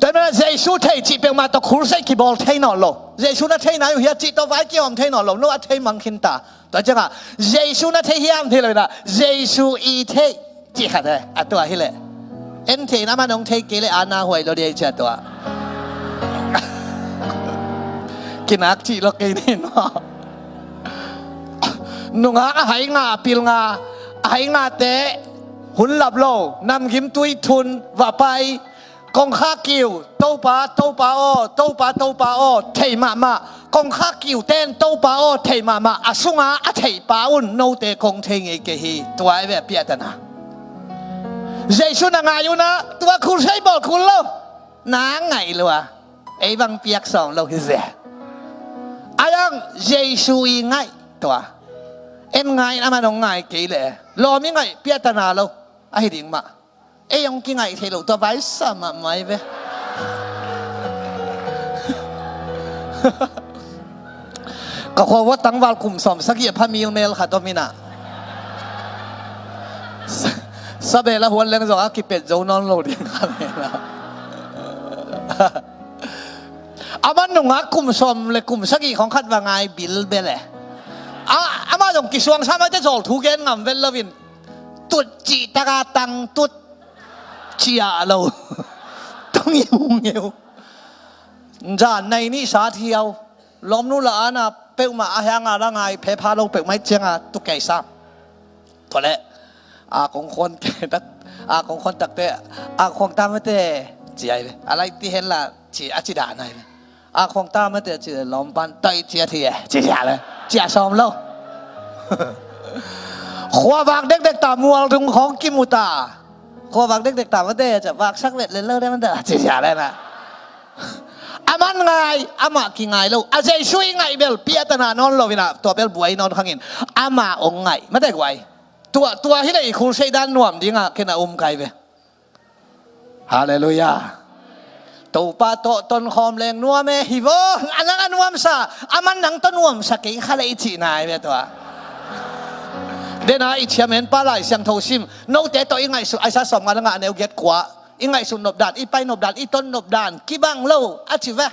Tua hi mah Jesu thei cih peuhmah tawh khulsei kibawl thei nawn lo. Jesu na thei nai uh hia cih tawh vai kihawm thei nawn lo. No a thei mang khin ta. Tua ciangah Jesu na thei hiam thei lo inah Jesu i thei cih khat e a tua hileh en thei in amah nong thei kei le ana huai lo dei cia tua. Kinak cih lo kei nin maw? Nungak a hai nga a pil nga a hai ngate hun lap lo namgim tui thun va pai. Kongkhak kiu Topa Topa aw Topa Topa aw thei mahmah. Kongkhak kiu ten Topa aw thei mahmah a sunga a theihpa un note kong thei ngei kei hi. Tua ai ve a piahtana. Jesu na ngai unah tua khulsei bawl khul lo. Na ngai lua ei bang piak sawm lo hi zia. A yang Jesu i ngaih tua en ngai in amah nong ngai kei le lawm i ngaih piahtana lo. Ahi ding mah. Ei hong kingaih thei lo tua vai sa mahmah ai ve. Ka khua vua tangval kum sawm sagih a pha milmel khat om inah. Sa- sabel a huan leng zong a kipet zo nawn lo ding khat inah. Amah nungak kum sawm le kum sagih khong khat va ngai bilbel e. A- amah zong kisuang sa mah te zawl thu gen ngam vel loin tut cih taka tang tut ciah lo. Tong i hung ngeu. Zan nai nih sa thiau. Lawmnu la ana peuhmah a hianga la ngai phepha lo peuhmah i cianga tukei sam. Tua leh a kong khuan ke dat a kong khuan takte a khuang ta mate ci ai ve. A lai ti hen la ci a ci dan ai ve. A khuang ta mate ci lawm pan tai ci a thi e ci sia le ci a sawm lo. Khua vak dekdek ta mual dung khawng kimu ta. Khua vak dekdek ta mate ci vak sak let let lo de mate ci sia le na. A man ngai amah kingai lo a Jesu i ngaih bel piahtana nawn lo inah tua bel buai nawn khangin amah ong ngaih mate guai. Tua tua hi le i khul seidan nuam dingah kena um kai ve. Halleluiah. Topa tawh tonkhawm leng nuam e, hi vaw. A nang a nuamsa, a man nang tawh nuamsa kei kha leh i cihna hi ve tua. Dena i thiam en pa Lai Siangtho sim, note tawh i ngaihsut, Isaiah sawmnga le nga a neu giat kua, i ngaihsut nopdan, i pai nopdan, i ton nopdan kibang lo a ci ve.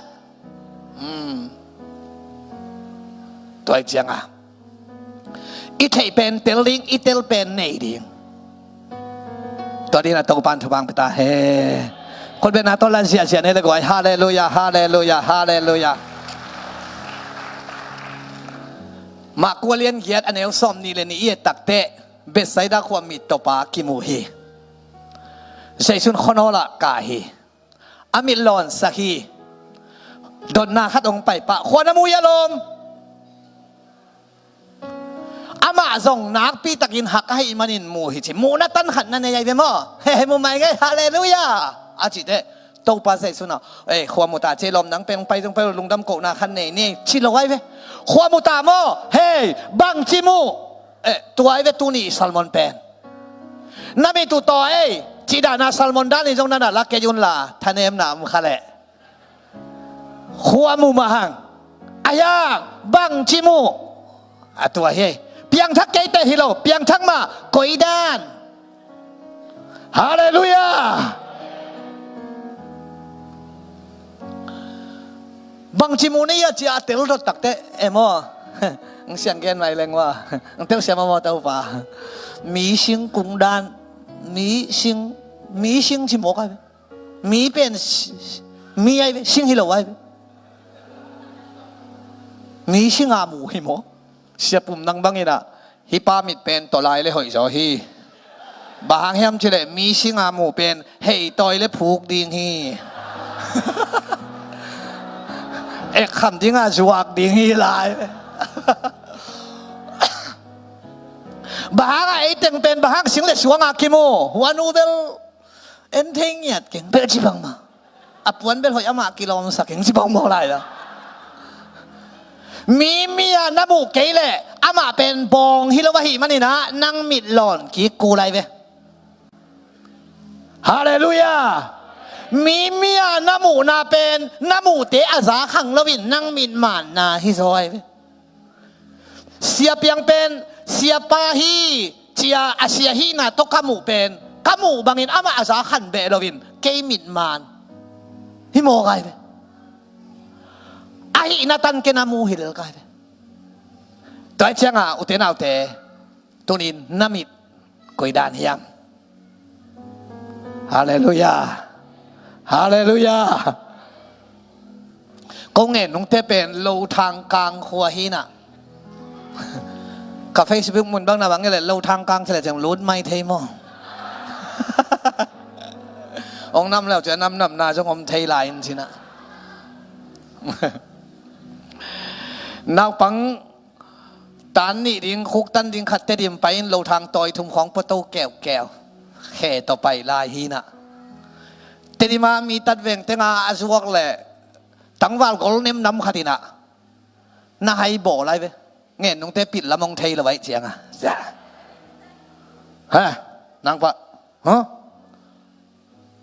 Hmm. Tua i cianga i theih pen tel ding, i tel pen nei ding. Tua dina Topan thupha pia ta hen. Khutbetna tawh la ziahziah nei le guai. Halleluiah, halleluiah, halleluiah. Mark kua lian giat a neu sawmnih le nih i et takteh Bethsaida khua mit tawpa kimu hi. Jesu'n khuanawl ah kah hi. A mit lawnsak hi. Dotna khat hong pai pah, khua na mu hia lawm? Amah zong nakpitakin hak ahih manin mu hi ci. Muhna tan khat na nei ahi ve maw? He, he, mu mai ngei, halleluiah, a cih teh Topa Jesu'n a, ei, khua mu ta ci, lawm, nang pen hong pai zong pai lo, lungdam kohna khat nei ni, ci lo ahi ve. Khua mu ta maw? Hei, bangci mu? Eh, tua ahi ve tuni sermon pen. Na mit uh taw ei, cih dana sermon danin zong na na la kei un la, thanemna om kha leh. Khua mu mah hang. Ahi hang, bangci mu? A tua hi. Piangthak kei teh hi lo, piangthak mah, koi dan? Halleluiah. Bangci mu na hia ci a tel dot takteh, e maw? Ang siang gen mai leng ua. Ang tel siam a maw Topa? Mi sing kung dan, mi sing, mi sing ci mawk ahi ve. Mi pen s-, s-, mi ahi ve, sing hi lo ahi ve. Mi singa mu hi maw? Sia Pum, nang bangin ah, hih pa mit pen tawlai le hoih zaw hi. Bang hang hiam cih leh mi singa mu pen hei tawi le phuk ding hi. Ek kham dinga zuak ding hi lai. Bang hang a ei teng pen bang hang sing le suanga kimu? Huan uh bel en thei ngiat keng bel ci bang mah. A puan bel hoih amah kilawmsak keng ci bang mawk lai lo. Mi mi-a na muh kei leh amah pen bawng hi lo ahih manin ah nang mit lawn kik kul lai ve. Halleluiah. Mi mi-a na muhna pen na muhte a za khang loin nang mit manna hi zaw ahi ve. Sia Piang pen siapa hi ci-a a sia hihna tawh ka muh pen ka muh bangin amah a za khan beh loin kei mit man hi mawk ahi ve. Ahih na tan kei na mu hi lel ka hi ve. Tua hi cianga ute naute, tunin na mit koi dan hiam? Halleluiah. Halleluiah. Ko ngen nungte pen Lothang Kang khua hi na. Ka Facebook mun bang na bang nge le Lothang Kang ci le ciang lut mai thei maw? Ong nam leu ciang nam namna zong om thei lai in ci na. Naupang tan nih ding, khuk tan ding khat Tedim pai in Lothang tawi thum khawng pua to keukeu. Khe tawh pai lai hi na. Tedim a mi tat veng tenga a zuak le tangval gol nem nam khat in ah na hai bawl lai ve. Ngen nungte pit lam ong thei lo aih cianga. Ha, nang pa. Ha?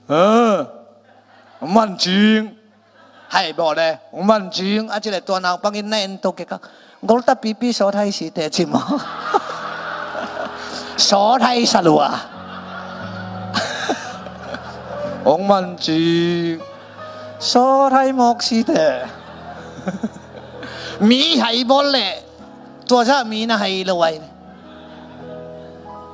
Ha? Ong man cing. Hai bawl le, ong man cing a ci le tua naupangin na en to kei ka. Gol ta pipi sawt hai si te ci maw? Sawt hai sa lua. Ong man cing. Sawt hai mawk si te. Mi hai bawl le tua zah mi na hai lo ai.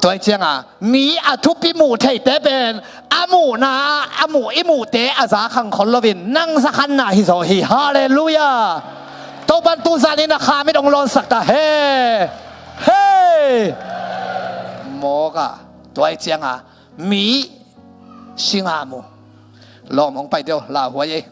Tua hi cianga mi a thupi muh theite pen a muhna a muh i muhte a za khang khol loin nang za khanna hi zaw hi. Halleluiah. Topan tu zanin a kha mit ong lawnsak ta he. Hei. Mawk a. Tua hi cianga mi singa mu. Lawm ong pai deuh lauhuai ei.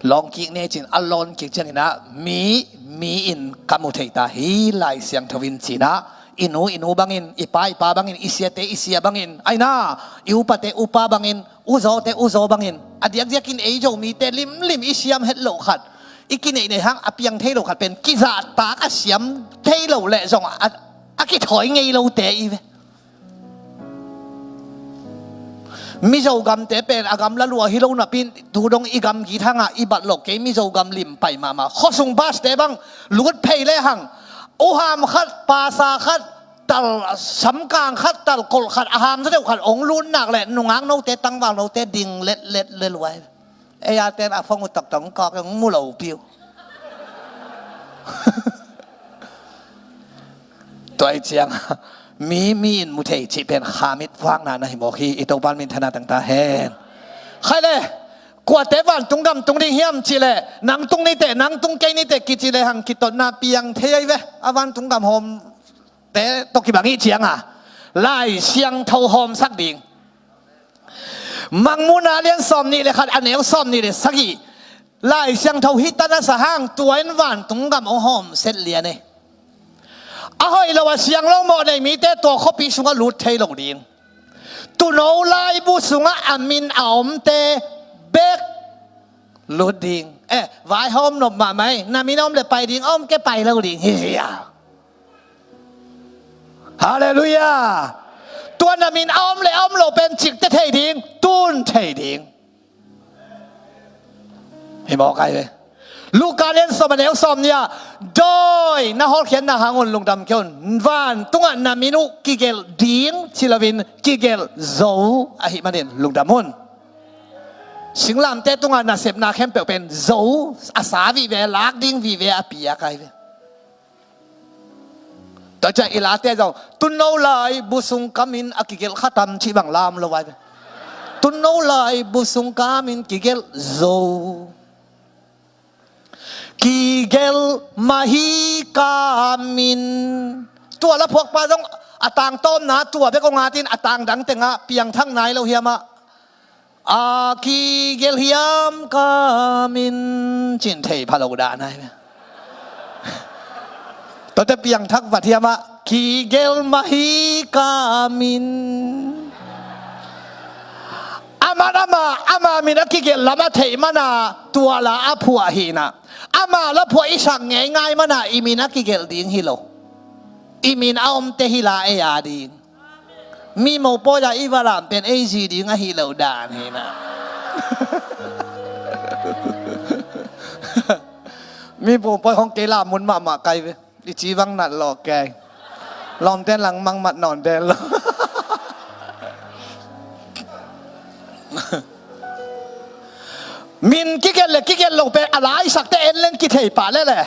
Lawng kik ne cin a lawn kik ciangin ah mi, mi in ka mu thei ta hi Lai Siangtho in cin ah i nu i nu bangin, i pa i pa bangin, i siate i sia bangin, aina i upate upa bangin, uzawte uzaw bangin, a diakdiakin ei Zomite limlim i siam het loh khat, i kineihneih hang a piang thei lo khat pen kizahtak a siam thei lo leh zong a, a kithawi ngei lote i ve. Mizo gamte pen a gam la lua hi lo napi in tu dong i gam git hangah i bat lo, kei Mizo gam lim pai mahmah. Khuasung baste bang lut phei le hang, uham khat, pasa khat, tal samkang khat, tal kolh khat, a ham sa deuh khat ong lut nak le nungak note, tangval note ding letlet le luai. Ei a ten a phone uh toktok kawk ong mu lo piu. Tua i ciang mi, mi in mu thei cih pen khamit vakna na hi mawk hi. I Topa in minthanna tang ta hen. Khai le, kuate vantung gam tung ding hiam cih le, nang tung nite, nang tung kei nite kici le hang kitotna piang thei ahi ve. A vantung gam hawmte tawh kibang ih cianga Lai Siangtho hawmsak ding. Mangmuhna lian sawm nih le khat, a neu sawm nih le sagih. Lai Siangtho hita na sa hang tua in vantung gam ong hawm set lian e. A hoih lo a siang lo mawh nei mite tua khuapi sungah lut thei lo ding. Tuuno laibu sungah a min a omte bek lut ding. Eh, vaihawm nop mahmah ei, na min a om le pai ding, a om kei pai lo ding hi zia. Halleluiah. Tua na min a om le a om lo pen cikte thei ding, tun thei ding. Hi mawk ai ve. Luka lian sawm a neu sawm nih ah, dawi na hawlkhiatna hang un lungdam kei un. Vantungah na min uh kigelh ding ci loin kigelh zo ahih manin lungdam un. Singlamteh tungah nasepna khempeuh pen zo a sa vive, lak ding vive a piak ai ve. Tua ciang i late zong, tuuno laibu sung ka min a kigelh kha tam cih bang lam lo ai ve. Tuuno laibu sung ka min kigelh zo. Kigelh mah hi ka min. Tua la phuakpa zong a tangtawmna tua bek ong at in a tangdang tengah piangthak nai lo hiamah. A kigelh hiam ka min cin thei pha lo dan ai ve. Tuate piangthak vat hiamah kigelh mah hi ka min. Aman ama, ama min a kigelh lam a theih mana tua la a phuah hina. Ama la phuah i sak ngeingai mana i min a kigelh ding hi lo. I min a omte hi la ei a ding. Mi mopawi a i va lam pen ei zi ding ahi lo dan hina. Mi mopawi hong kei lam mun mahmah kai ve. I ci vang nat lawk kei. Lawmten lang mangmat nawn del lo. Min kigelh le kigelh lo pen a laisakte en leng kithei pah lele.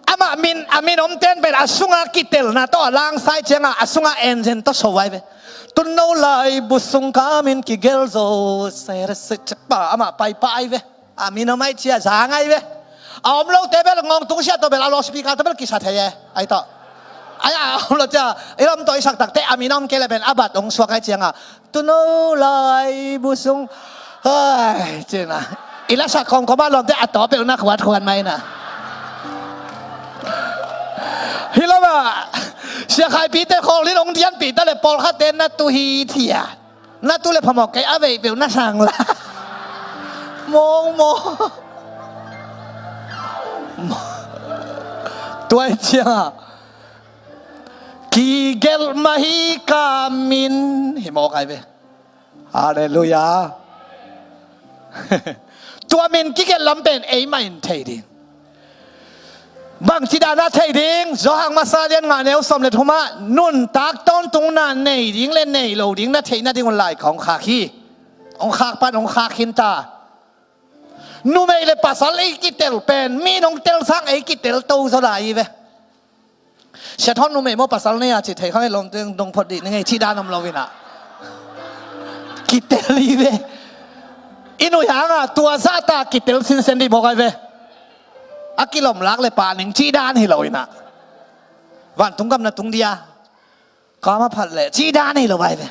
Amah min, a min omten pen a sunga kitelna tawh a langsai cianga a sunga enzen tawh so ai ve. Tuuno laibu sung ka min kigelh zo. Sere se cekpa amah paipah ai ve. A min om ai cia zang ai ve. A om lote bel ngawng tungsia tawh bel a loudspeaker tawh bel kisa thei e. Ai tawh. Ai a om lo cia i lam tawh i sak takte a min om kei le pen a bat ong suak ai cianga. Tuuno laibu sung. Hai, cina. I lasak khong koma lawmte a tawpeuh na khuatkhuat mai na. Hi lo mah. Sia Khaipite khawlin ong dianpih ta le pawlkhatte na tu hi thia. Na tu le phamawh kei a veipeuh na sang la. Mawngmawng. Tua i cianga. Kigelh mah hi ka min. Hi mawk ai ve. Halleluiah. Tua min kigelh lam pen eimah in thei ding. Bangci dana thei ding, Johan masa lian nga neu sawm le thumah nuntak tawntungna nei ding le nei lo ding na theihna ding un lai ka hong khak hi. Hong khak pan hong khak khin ta. Numei le pasal ei kitel pen mi nong tel sang ei kitel to zaw lai hi ve. Sia Thawn numei maw pasal nei a ci thei kha ngei lawm teng dong phot dih ni ngei cih dan om lo inah. Kitel hi ve. I nuih hanga tua zahta kitel sinsen dih mawk ai ve. A kilawm lak le pah ning cih dan hi lo inah. Vantung gam na tung dia. Kama phat le cih dan hi lo ai ve.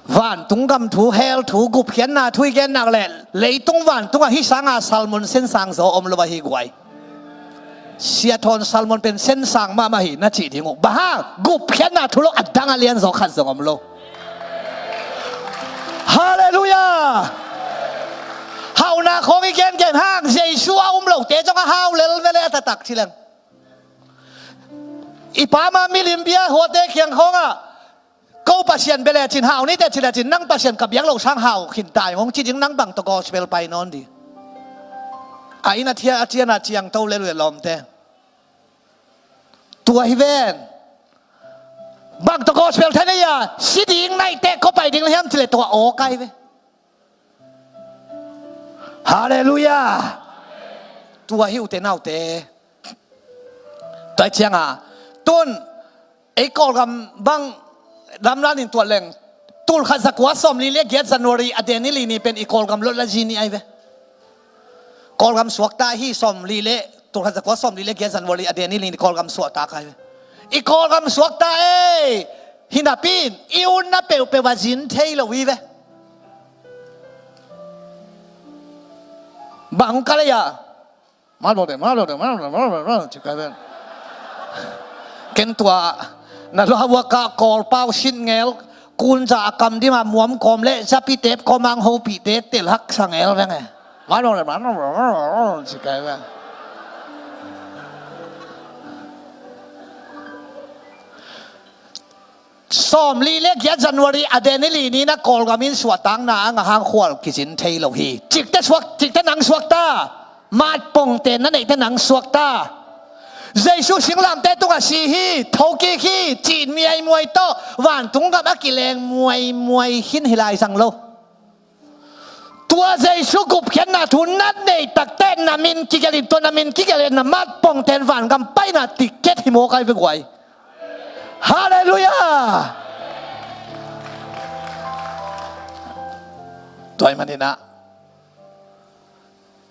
Vantung gam thu, hell thu, gupkhiatna thu i gennak le leitung vantungah hih sanga salmon sensang zaw om lo ahi guai. Sia Thawn salmon pen sensang mahmah hi na cih ding uh. Bang hang gupkhiatna thu lo a dang a lian zaw khat zong om lo. Halleluiah. Hauhna khawng i gengen hang Jesu a um lote zong a hau lel vele a taktak ci leng. I pama milim bia huate kiang khawngah Pasian bia lecin hau ni teh ci lecin, nang Pasian ka biak loh sang hau khin ta ing, hong ci ding, nang bang tawh gospel pai nawn ding. A inn a thia a cian a ciangto le lawmte. Tua hi ven. Bang tawh gospel thei na hia, si ding naih teh kua pai ding le hiam ci leh tua aw kai ve. Halleluiah. Tua hi ute naute. Tua hi cianga tun ei Kawlgam bang lamlan in tuat leng, tulkhat zakua sawmli le giat January a deni li ni pen i Kawlgam lot la zi ni ai ve. Kawlgam suakta hi sawmli le, tulkhat zakua sawmli le giat January a deni li ni Kawlgam suakta kai ve. I Kawlgam suakta ei. Hi napi in i unna peuhpeuh a zin thei lo hi ve. Bang ka lei a, ma lo de, ma lo de, ma lo de, ma lo de, ma lo de, ci kai ven. Ken tua na lo hawaka Kawlpau sit ngel, kunza a kam dima muam kawm le zapi tep kawmang hopite tel haksa ngel veng e. Ma lo de, ma lo de, ma lo de, ci kai ven. Sawmli le giat January a deni li ni na Kawlgam in suahtakna a ngah hang khual kizin thei lo hi. Cikte suak, cikte nang suakta. Matpongte na neihte nang suakta. Jesu singlamte tungah si hi, thokik hi, cih miaimuai tawh vantung gam a kileng muaimuai khin hi lai zang lo. Tua Jesu gupkhiatna thu na neih takteh na min kigelh in, tua na min kigelh in na matpongte in vangam paina ticket hi mawk ai ve guai. Halleluiah. Tua ahih maninah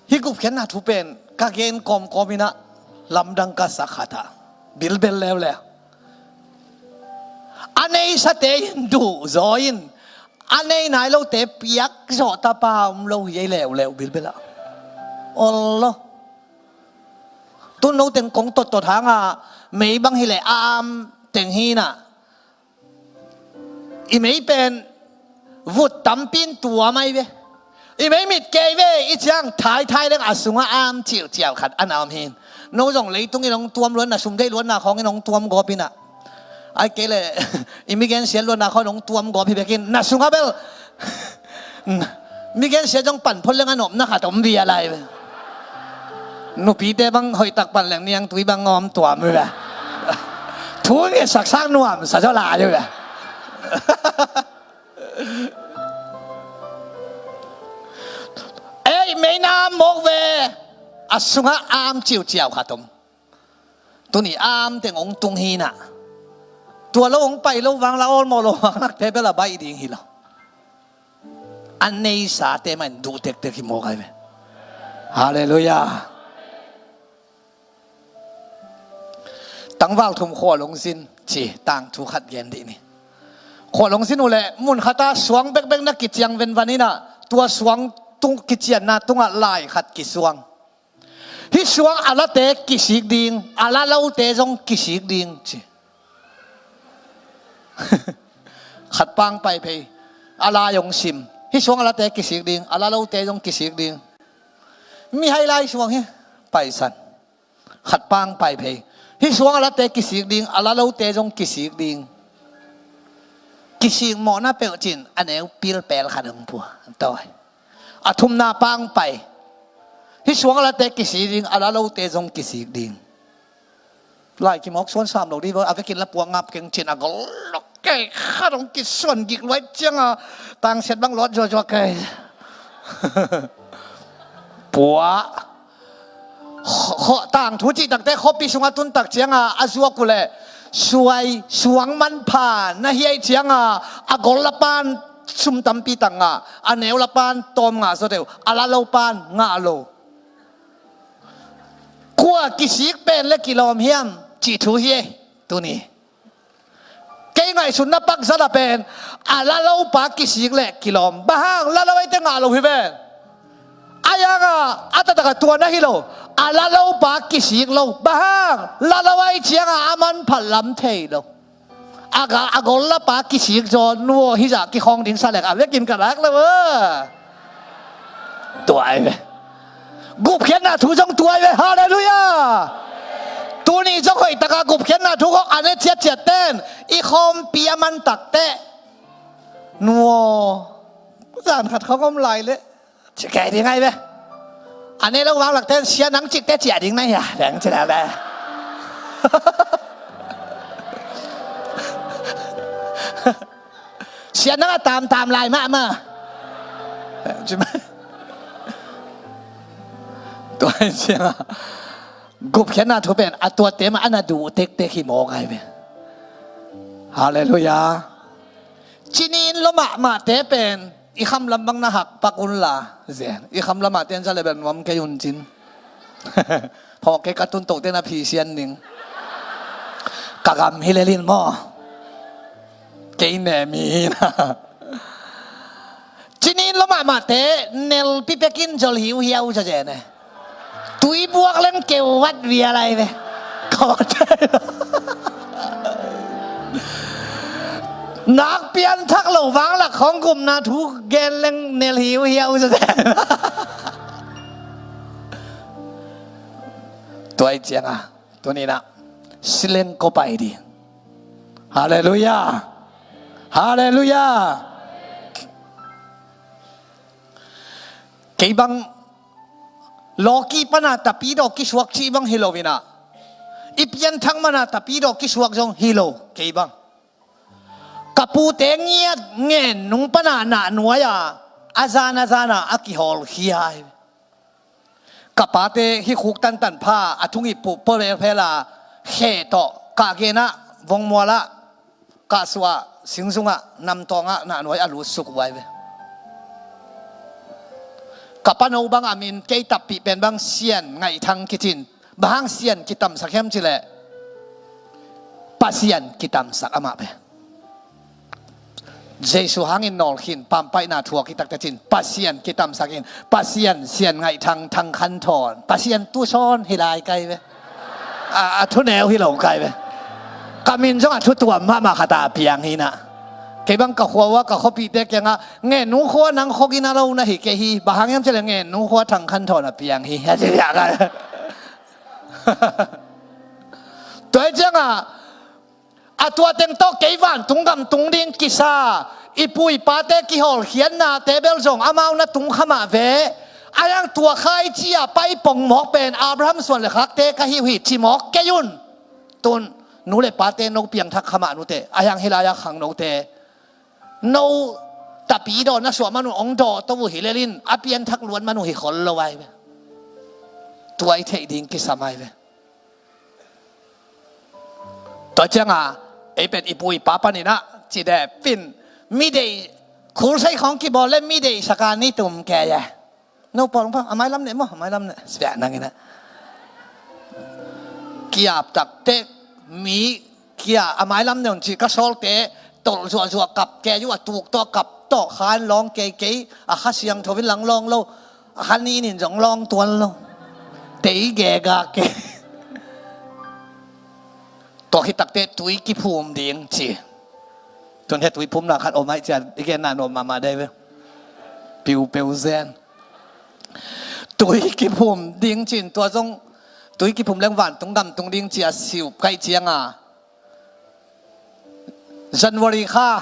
hih gupkhiatna thu pen ka gen kawmkawm inah lamdang ka sak khatah bilbel leuleu. A neisate in duh zaw in a nei nai lote piak zawh tapa om lo hi ei leuleu bilbelah. Ol lo. Tun no teng kong tottot hanga mei bang hileh a am teng hinah i mei pen vut tampi in tuam ai ve. I mei mit kei ve i ciang thaithai leng a sungah am ciuciau khat a na om hin. No zong leitung in hong tuam luan na sum deih luanna khawng in hong tuam gawp inah ai kei le i mi gensiat luanna khawng in hong tuam gawp hi bekin na sungah bel mi gensiat zong pan phot leng a nopna khat om bia lai ve. Nupite bang hoihtak pan leng niangtui bang ngawm tuam hi ve. Thu ngetsak sang nuamsa zaw lai hi ve. Ei meina mawk ve. A sungah am ciuciau khat om. Tuni am teng hong tung hinah tua lo hong pai lo vang la awlmawh lo vang lakte bel a baih ding hi lo. A neisate mah in duh tektek hi mawk ai ve. Halleluiah. Tangval thum khual hong zin ci tangthu khat gen dih ni. Khual hong zin uh leh mun khata suang bekbek na kiciang venvan inah tua suang tung kicianna tungah lai khat kisuang. Hih suang a late kisik ding, a la lote zong kisik ding ci. Khat pang pai phei a lai hong sim. Hih suang a late kisik ding, a la lote zong kisik ding. Mihai lai suang hi paisan. Khat pang pai phei. Hih suang a late kisik ding, a la lote zong kisik ding. Kisik mawhna peuh cin a neu pilpel khat hong pua. Tawi. A thumna pang pai. Hih suang a late kisik ding, a la lote zong kisik ding. Lai kimawk suan sam lo dih a vekin la puak ngap keng cin a gol lok kei khat hong kisuan gik luai cianga tangsiat bang lawt zuazua kei. Puak. Kho, kho, tangthu cih takte khuapi sungah tun tak cianga a zuak uh leh suai suang manpha na hiai cianga a gol lapan sum tampi tak ngah, a neu lapan tawm ngah zaw deuh, a la lopan ngah lo. Kua kisik pen le kilawm hiam cih thu hi ei tuni. Kei ngaihsutna pakzat a pen a la lopa kisik leh kilawm. Bang hang? La lo eite ngah lo hi ven. A yanga a taktakah tua na hi lo. A la lopa kisik lo. Bang hang? La lo ai cianga a manphat lam thei lo. A ga, a gol lapa kisik zaw nuaw hizah kikhawng ding sa lek a vekin ka lak lo a. Tua ai ve. Gupkhiatna thu zong tua ai ve. Halleluiah. Tuni zong hoihtaka gupkhiatna thu khawng a ne ciatciat ten i khawmpi a man takte Nu aw, zan khat khong om lai leh ci kei ding ai ve. A nei lo vanglakte in, sia nang cikte ciah ding na hia, beng ci leh le. Sia nang a tamtam lai mahmah. Tua hi ciangah gupkhiatna thu pen a tuate mah a na duh tektek hi mawk ai ve. Halleluiah. Cinin lua mahmahte pen i khamlam bang na hakpak unla zen. I khamlam ahte in za le bel nuam kei un cin. Phawk kei, ka tuntohte na phisian ding. Ka gam hi lel in maw. Kei ne mi hi na. Cinin lua mahmahte nelpi pekin zol hiuhiau za zen e. Tui buak leng keuvat vial ai ve. Kawt. Nak pianthak lo vanglak khong gupna thu gen leng nel hiuhiau za zen. Tua hi ciangah tuni-in ah sileng ko pai ding. Halleluiah. Halleluiah. Kei bang lawki pana tapidaw kisuak cih bang hi lo-in ah, i pianthak mana tapidaw kisuak zong hi lo kei bang. Ka pute ngiat ngen nung pana nahnuai-a a zan a zan-a a kihawlkhia hi. Ka pate hih khuk tantan pha a thungih puh pawlphelphel a, khe tawh kah genah vongmualah, kahsuah singzungah namtawngah nahnuai a lutsuk uh ai ve. Ka pano bang a min kei tappih pen bang Sian Ngaihthang kicin. Bang hang Sian kitamsak hiam cih leh Pasian kitamsak amah pen. Jesu hangin nawlkhin, pampaihna thuak hi takte cin, Pasian kitamsak in, Pasian Sian Ngaihthang, Thang Khan Thawn, Pasian tusawn hi lai kai ve. A, a thuneu hi lo kai ve. Ka min zong a thutuam mahmah khat a piang hi na. Kei bang ka khua uh a, ka khuapihte kiangah, Ngen nu khua nang khuagina lo na hi kei hi, bang hang hiam cih leh Ngen nu khua Thang Khan Thawn a piang hi. Tua hi ciangah, a tua teng tawh kei vantung gam tung ding kisa, i pu i pate kihawlkhiatnate bel zong amau na tung kha mah ve. A hiang tua khaici-a pai pongmawk pen Abraham suan le khakte ka hi uh hi ci mawk kei un. Tun nu le pate no piangthak kha mah nute, a hiang hih lai-a khangnote, no tapidaw na suah man un hong dawhto uh hi lel in, a pianthak luat man uh hi khol lo ai ve. Tua i theih ding kisam ai ve. Tua ciangah ei pen i pu i pa panin ah cidep in, mi deih, khulsei khawng kibawl le mi deihsak a ni tum kei e. No pawl hong pha, a mailam neh maw, a mailam neh. Siah nangin ah, kiap takte, mi kia a mailam neh un ci, ka sawlte tolh zuahzuah kap kei uh, a tuk tawh kap tawh khan lawng kei kei, a Kha Siangtho in lang lawng lo, a Kha Nin in zong lawng tuan lo. Tei gegak kei. Tua khit takte tui kiphum ding ci. Tun he tui phumna khat om ahih ciang i genna nuam mahmah dei ve. Piupeu zen. Tui kiphum ding cin, tua zong tui kiphum leng vantung gam tung ding ci a siup kaih cianga, January kha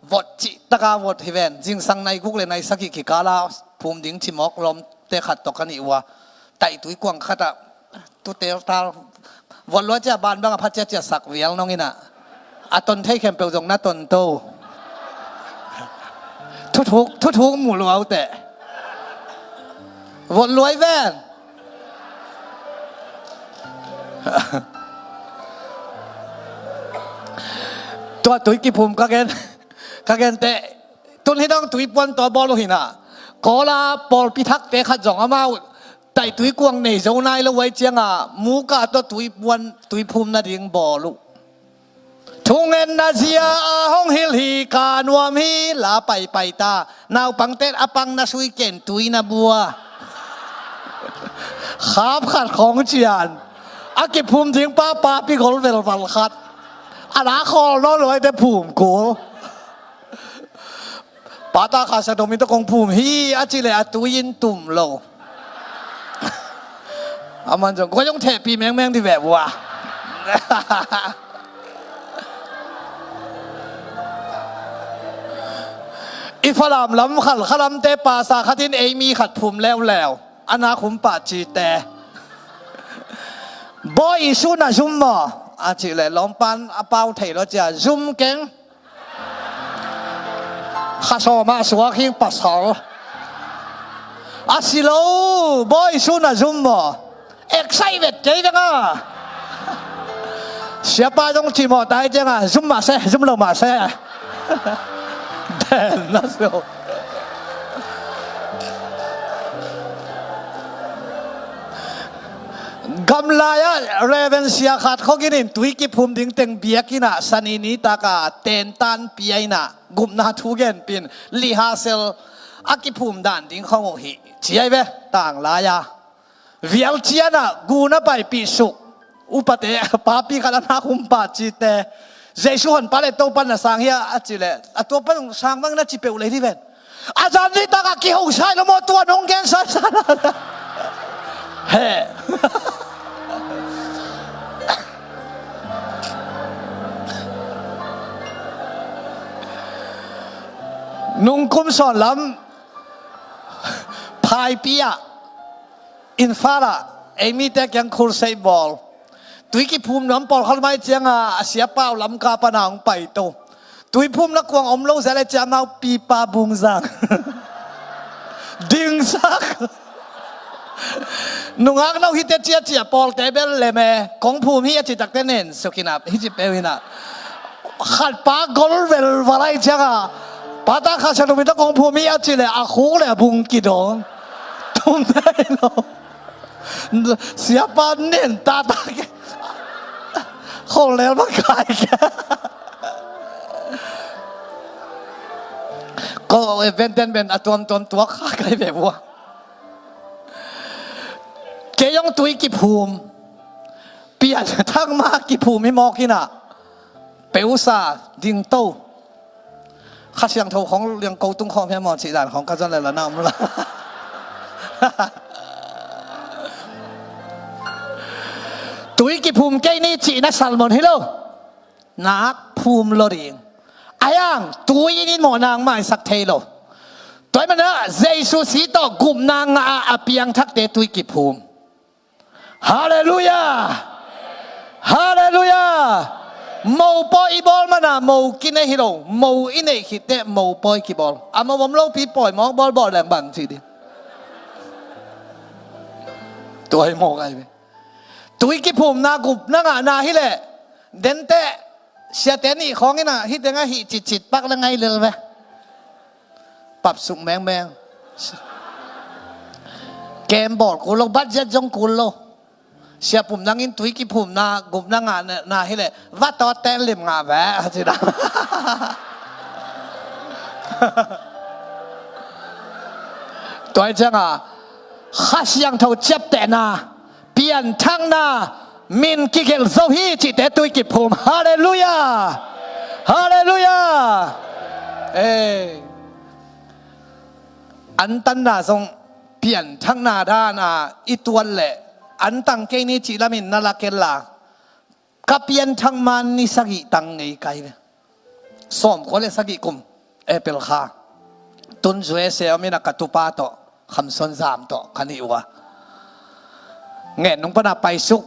vot cih taka vot hi ven, zingsang nai guk le nai sagih kikala phum ding ci mawk lawmte khat tawh ka nih uh a, taih tui kuang khatah tu teltal, vot lua cia ban bang a phat cia cia sak vial nong inah, a ton thei khempeuh zong na ton to. Thuthuk, thuthuk mu lua uh teh. Vot luai ven. Tua tui kiphum ka gen, ka gen teh, tun hi dong tui puan tua bawl uh hinah. Kawla pawlpi thakte khat zong amau taih tui kuang nei zo nai lo uh ai cianga, muka tua tui puan, tui phum nading bawl uh. Thungen na zia a hong hilh hi ka nuam hi la paipai ta. Naupangten a pang na sui ken tui na bua. Khap khat khawng cian. A kiphum ding pa pa pi gol velval khat. A la khawl nawn lo ai te phum kul. Pata kha sa domin tawh kong phum hi a cih leh a tui in tum lo. Aman zong koi zong thehpih mengmeng di veh vua. I Falam lam Khalkha lamte pasa khat in ei mi khat phum leuleu. A nak hum pah cite. Bawi, i sun ah zum maw? A cih leh lawmpan a pau thei lo cia, zum keng. Kha sawm ah suak hing pasal. A si lo, bawi, i sun ah zum maw? Excite vet kei deng a. Siapa zong cimawh tai ciang a, zum mah se, zum lo mah se. Den na so. Gamlai ah Reverend Sia Khat Khogin in tui kiphum ding teng biakinn ah Sani nitak a tentan pia in ah gupna thu genpih in, rehearsal a kiphum dan ding khong uh hi ci ai ve, tanglai a. Vial ciang ah gu na paipih suk upate, papi khat a nak hum pah cite, Jesu Honpa le Topa na sang hia a cih leh, a tua pan sang bang na ci peuh lei hi ven. A zan nitak ah kiho sai lo maw, tua nong gen sai sa na. He. Nungkum sawn lam Phaipi ah Imphal ah ei mite kiang crusade bawl. Tui kiphum nuam pawlkhat mai ciang a, a siapa uh Lamka pan a hong paito. Tui phum na kuang om lo zia le cia, amau pipa bungzang dingsak. Nungak no hite cia cia pawlte bel lem e, kong phum hi a ci takte nen suk in ah, hi ci peuh in ah. Khat pa gol velval ai ciang a, pa ta kha sa tum in ta kong phum hi a ci leh a khuk le a bung kidong. Tum dai lo. Siapa nen ta ta ke. Khol lel bang kai ke. Ko event den ben a tuamtuam tuak kha kai ve vua. Kei zong tui kiphum, pianthak ma kiphum hi mawk in ah, peusa dingto. Kha Siangtho khong liang ko tung khawm hiam maw cih dan khong ka zon le la na om la. Tui kiphum kei ni cihna sermon hi lo. Nak phum lo ding. A hiang tui in in mawh nak maisak thei lo. Tua ahih manin ah Jesu si tawh gupna ngah a, a piangthakte tui kiphum. Halleluiah! Halleluiah! Mopawi i bawl man a mo kinei hi lo. Mo i neih khit teh mopawi kibawl. A mo om lopi pawi mawk bawlbawl leng bang ci ding. Tua hi mawk ai ve. Tui kiphumna gupna ngahna hi leh, denteh siate nih khawng in ah hih teng ah hih citcit pak le ngai lel ve. Papsuk mengmeng. Kem bawl kul lo, budget zong kul lo. Sia Pum Nang in tui kiphumna gupna ngahna hi leh, va tawt ten lim ngah ve, a ci dan. Tua hi ciang a, Kha Siangtho ciaptehna, pianthakna, min kigelh zo hi cihte tui kiphum. Halleluiah! Halleluiah! Ei. Antanna zong pianthakna dan a i tuat leh, antang kei ni cih lamin na la ken la. Ka pianthak man ni sagih tang ngei kai ve. Sawmkua le sagih kum April kha. Tun U S A om in ah ka tupa tawh, Kham Suan Zam tawh ka nih uh a. Ngen nung pan a paisuk.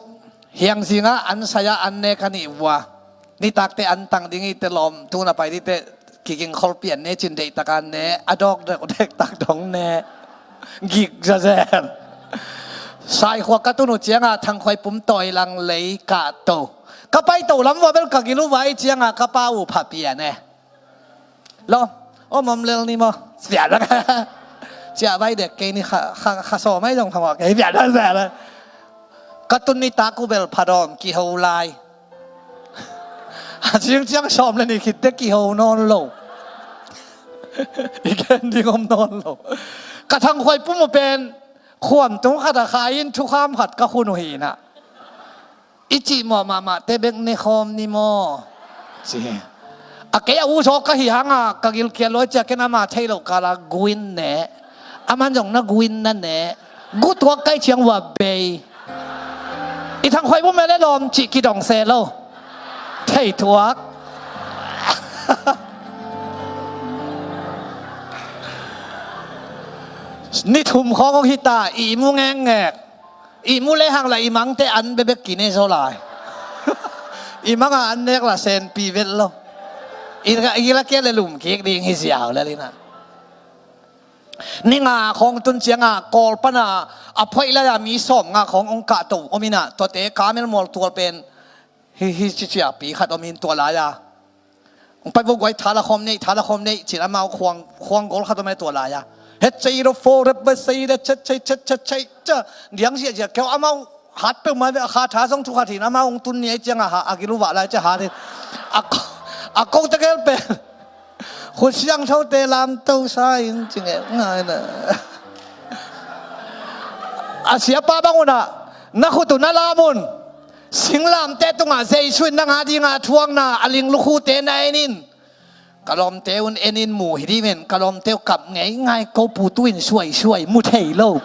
Hiang zing ah an sai ah an ne ka nih uh a. Nitak teh an tang ding hi teh lawm, tu na pai ding teh kiging khol pian ne cin deih tak a ne, a dawk dek dek tak dong ne. Gik zazen. Saikhua ka tun uh ciang a Thangkhuai Pum tawi lang lei kah to. Ka pai to lam vua bel ka gil uh vai ciang a ka pa uh pha pian e. Lo, om om lel ni maw? Pian lak. Ciah vai dek kei ni kha, kha, kha sawm mai zong thawh kei pian lak, pian lak. Ka tun nitak uh bel pha dawm kiho lai. A ciang ciang sawm le nih khit teh kiho nawn lo. I gen ding om nawn lo. Ka Thangkhuai Pum uh pen khuam tung khat a khai in thukham khat ka khun uh hi na. I cihmawh mahmah te bek ne khawm ni maw? Ci. A kei a u zaw ka hi hang a, ka gilkial luai ciah ken ama thei loh kal a gu in ne. Aman zong na gu in na ne. Gu tuak kai ciang vua bei. I Thangkhuai Pum e le lawm cih kidong se lo. Thei tuak. Ni thum khawng hong hita, ihmu ngekngek. Ihmu lehang la ihmangte an bebek kine zaw lai. Ihmanga an nek la senpi vet lo. Ila kia le lum kik ding hi ziau le lina. Ni nga khawng tun cianga Kawl pana a phoih lai-a mi sawm nga khawng hong kahto om ina, tuate Kamel mual tual pen hi, hi ciciapi khat om in tua lai-a. Hong pai vo guai, thala khawm nei, thala khawm nei, cin amau khuang, khuang gol khat om e tua lai-a. Het cei ro fo rep ba sei da chet cei chet chet cei ca. Diang ziahziah keu amau hat peuhmah ve, a kha tha zong thu khat hin amau hong tun ni ei cianga ha a gil uh vah lai cia hat hin. A ko, a ko tegel pen. Khut siangthote lamto sa in ci ngek ngai na. A siapa bang unah na khut uh na lam un. Singlamteh tungah Jesu in nang a dinga thuakna a ling lukhute na en in. Ka lawmte un en in mu hi dih men, ka lawmte uh kap ngei ngai, ko pu tu in suaisuai mu thei lo.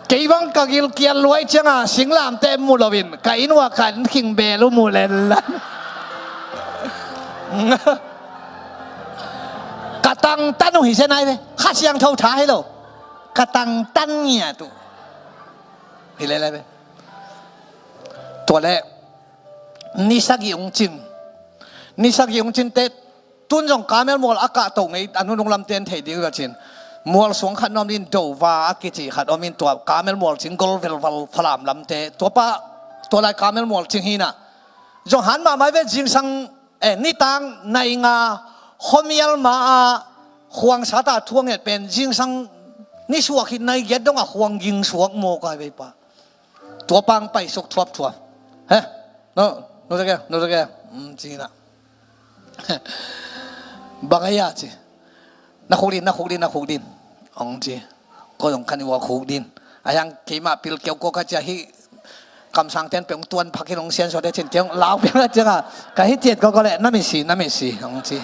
Kei bang ka gilkial luai cianga singlamteh mu loin ka inn ua ka inn khing bel uh mu lenlan. Ka tangtan uh hi zen ai ve. Kha Siangtho tha hi lo. Ka tangtan ngiat uh hi lel ai ve. Tua leh ni sagih hong cin. Ni sagih hong cin teh tun zong Kamel mual a kahto ngei a nunung lamte an thei ding uh a cin. Mual suang khat nuam din Dova a kici khat om in tua Kamel mual cing gol velval Falam lamte. Tua pa tua lai Kamel mual cing hi na. Zong han mahmah ai ve zingsang, eh, nitang nai nga khuamial ma-a khuang sata thuang et pen zingsang ni suak hi nai giat dongah khuang ging suak mawk ai ve pa. Tua pang paisuk thuapthuap. He? No, no te ke, no te ke. Mm, ci na. Bang a ia ci. Na khuk din, na khuk din, na khuk din. Ong ci. Ko dong kan i wa khuk din. A yang keima pil keu ko ka cia hi. Kamsang ten peng tuan phak hi long sian so de cin keu lau peng a cianga. Ka hi ciet ko ko le, na mi si, na mi si. Ong ci.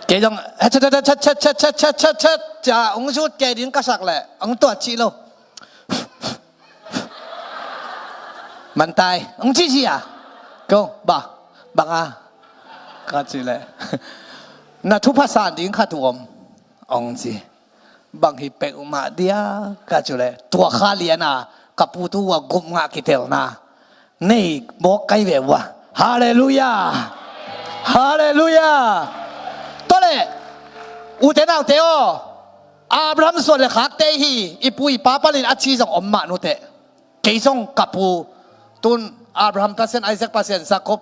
Kei dong, chat, chat, chat, chat, chat, chat, chat, chat, cia, ong zut kei din ka sak le, ong tuat ci lo. Mantai, ong ci zia. Ko, ba, bang a. Ka ci le. Na thupha san ding khat uh om. Ong ci. Bang hi pek uh mah dia. Ka ci le. Tua kha liana. Ka pu tu ua gup ngah kitelna. Nei mawk kai ve ua. Halleluia. Halleluia. Tua le. Ute naute aw. Abraham suan le khakte hi, i pu i pa panin a ci zong om mah nute. Kei zong ka pu tun Abraham Pasian, Isaac Pasian, Jacob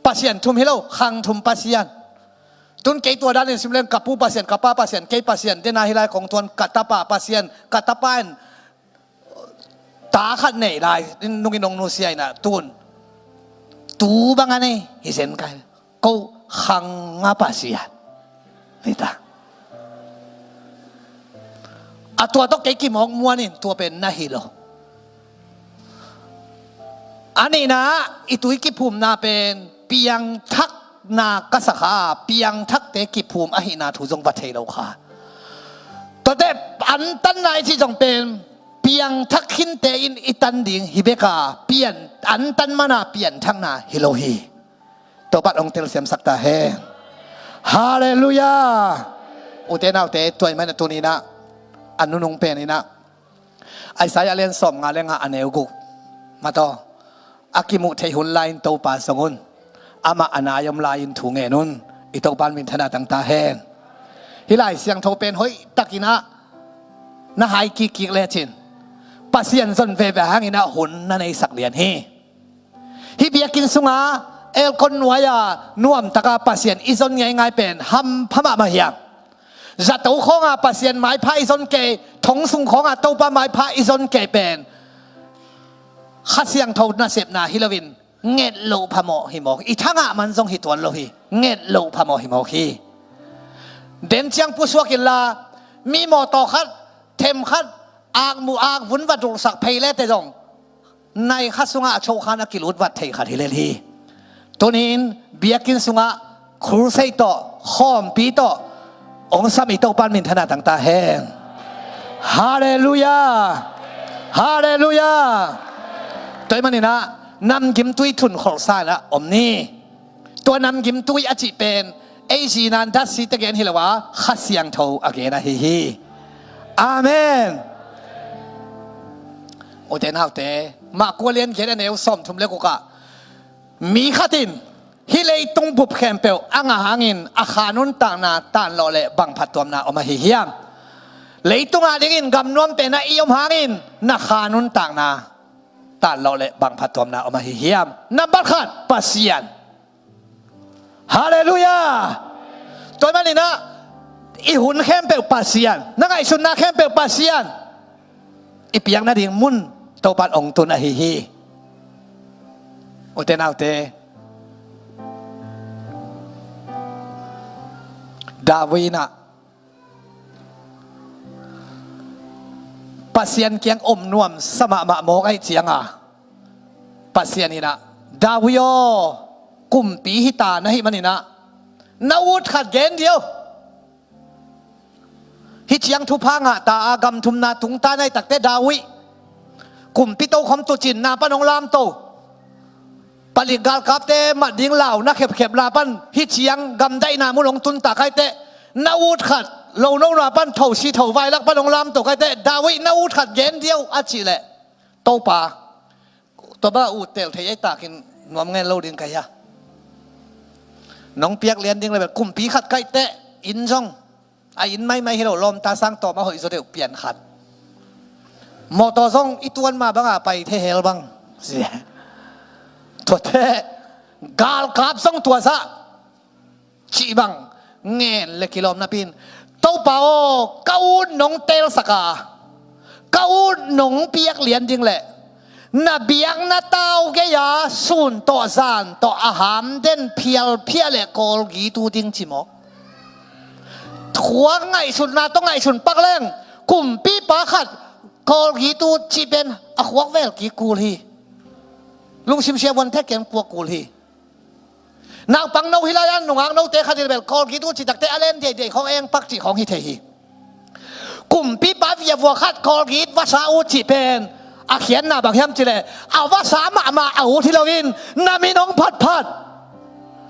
Pasian thum hi lo, khang thum Pasian. Tun kei tua danin sim leng ka pu Pasian, ka pa Pasian, kei Pasian, dena hi lai kong tuan ka tapa Pasian, ka tapa in ta khat nei lai, nungin nong nusia ina tun. Tu bang a nei, hi zen kai. Ko khang a Pasian. Hita. A tua tawh kei kimawk muanin tua pen na hi lo. A nihna i tui kiphumna pen piangthakna ka sakha, piangthakte kiphum ahihna thu zong va thei lo kha. Tuate antanna i cih zong pen piangthak khinte in i tan ding hi beka, pian antan mana pianthakna hi lo hi. Topat hong telsiamsak ta hen. Halleluia. Ute naute, tua i mana tuninah a nunung peninah Isaiah lian sawm nga le nga a neu guk mataw a kimuh theih hun lai-in Topa zong un. Amah a nai om lai-in thu ngen un. I Topan minthana tangta hen. Hih Lai Siangtho pen hoih takinah na hai kikkik lecin Pasian zon veve hanginah hun na neisak lian hi. Hih biakinn sunga aircon nuai-a nuamtaka Pasian i zon ngeingai pen hampha mahmah hiam? Zato khawnga Pasian maipha i zon kei, thong sung khawnga Topa maipha i zon kei pen Kha Siangtho nasepna hi loin nget loh phamawh hi mawk. I thangah man zong hi tuan lo hi. Nget loh phamawh hi mawk hi. Den ciang pusuak inla mi mawtaw khat, them khat, akmu akvun va dulhsak phei lete zong nai kha sungah a chohkhan a kilut vat thei khat hi lel hi. Tunin biakinn sungah crusade tawh khawmpi tawh hong sam i Topan minthana tangta hen. Halleluia. Halleluia. Tua i maninah namgimtui thunkholhsa inah om ni. Tua namgimtui a cih pen ei zinan datsi te gen hi lo a, Kha Siangtho a gen ahi hi. Amen. Ute naute, Marka lian giat a neu sawmthum le guk ah, mi khat in hih leitung bup khempeuh a ngah hangin a kha nuntakna tanlawh le bang phattuamna om ahi hiam? Leitung adingin gamnuam pen a i om hangin na kha nuntakna tanlawh le bang phattuamna om ahi hiam? Nambat khat, Pasian. Halleluiah. Tua ahih manin ah i hun khempeuh Pasian, na ngaihsutna khempeuh Pasian, i piak nading mun Topa'n hong tun ahi hi. Ute naute, David in ah Pasian kiang om nuamsa mahmah mawk ahih ciangin, Pasian in ah, David aw, kumpi hi ta na hih manin ah na ut khat gen dih o. Hih ciang thupha ngah ta a, gam thumna tung ta na hih takteh David, kumpi tokhom tuucinna pan hong lamto, palik galkapte mat ding launa khepkhepna pan hih ciang gamdaihna mun hong tun ta kei teh, na ut khat lonona pan thosi thovai lak pan hong lamto kei teh, David, na ut khat gen dih o, a cih leh, Topa, tua bang a ut tel thei ei takin nuam ngen lo ding ka hia? Nong piak lian ding le bel kumpi khat ka hih teh, inn zong a inn maimai hi lo, lawmta sang tawm a hoih zaw deuh pian khat, mawtaw zong i tuan mah bang a pai thei hel bang. Tuate, galkap zong tua zah, cih bang ngen le kilawm napi-in, Topa aw, ka ut nong telsak a, ka ut nong piak lian ding leh na biakna tau gei-a sun tawh zan tawh a hamden phialphiah le Kawlgit ut ding ci mawk. Khuak ngaihsutna tawh ngaihsun pak leng, kumpipa khat Kawlgit ut cih pen a khuak vel kik kul hi. Lungsim sia vuan thek ken kuak kul hi. Naupang no hi lai-a nungak note khat in bel Kawlgit ut cih takteh a len diaidiai khawng eng pak cih khawng hi thei hi. Kumpipa viavua khat Kawlgit vasa ut cih pen a khiatna bang hiam cih leh, a vasa mahmah a ut hi loin, na min hong phatphat,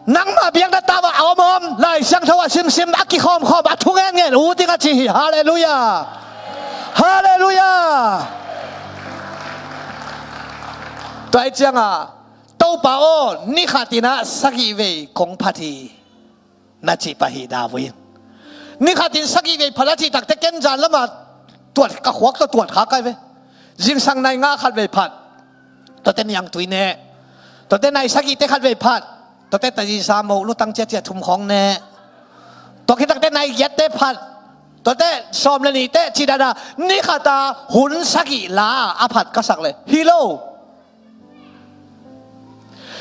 nangmah biakna tau ah a omom, Lai Siangtho a simsim, a kikhawmkhawm, a thu ngenngen ut ding a ci hi. Halleluiah. Halleluiah. Tua ahih ciangin, Topa aw, ni khat in ah sagih vei kong phat hi, na cih pah hi David in. Ni khat in sagih vei phat a cih takteh ken zan lamah tuat, ka khuak tawh tuat kha kai ve. Zingsang nai nga khat vei phat, tuate niangtui ne. Tuate nai sagihte khat vei phat, tuate tazisa mo lutang ciacia thum khawng ne. Tua khit takteh nai giatte phat, tuate sawm le nihte cih dan a, ni khat a hun sagih la a phat ka sak leh hi lo.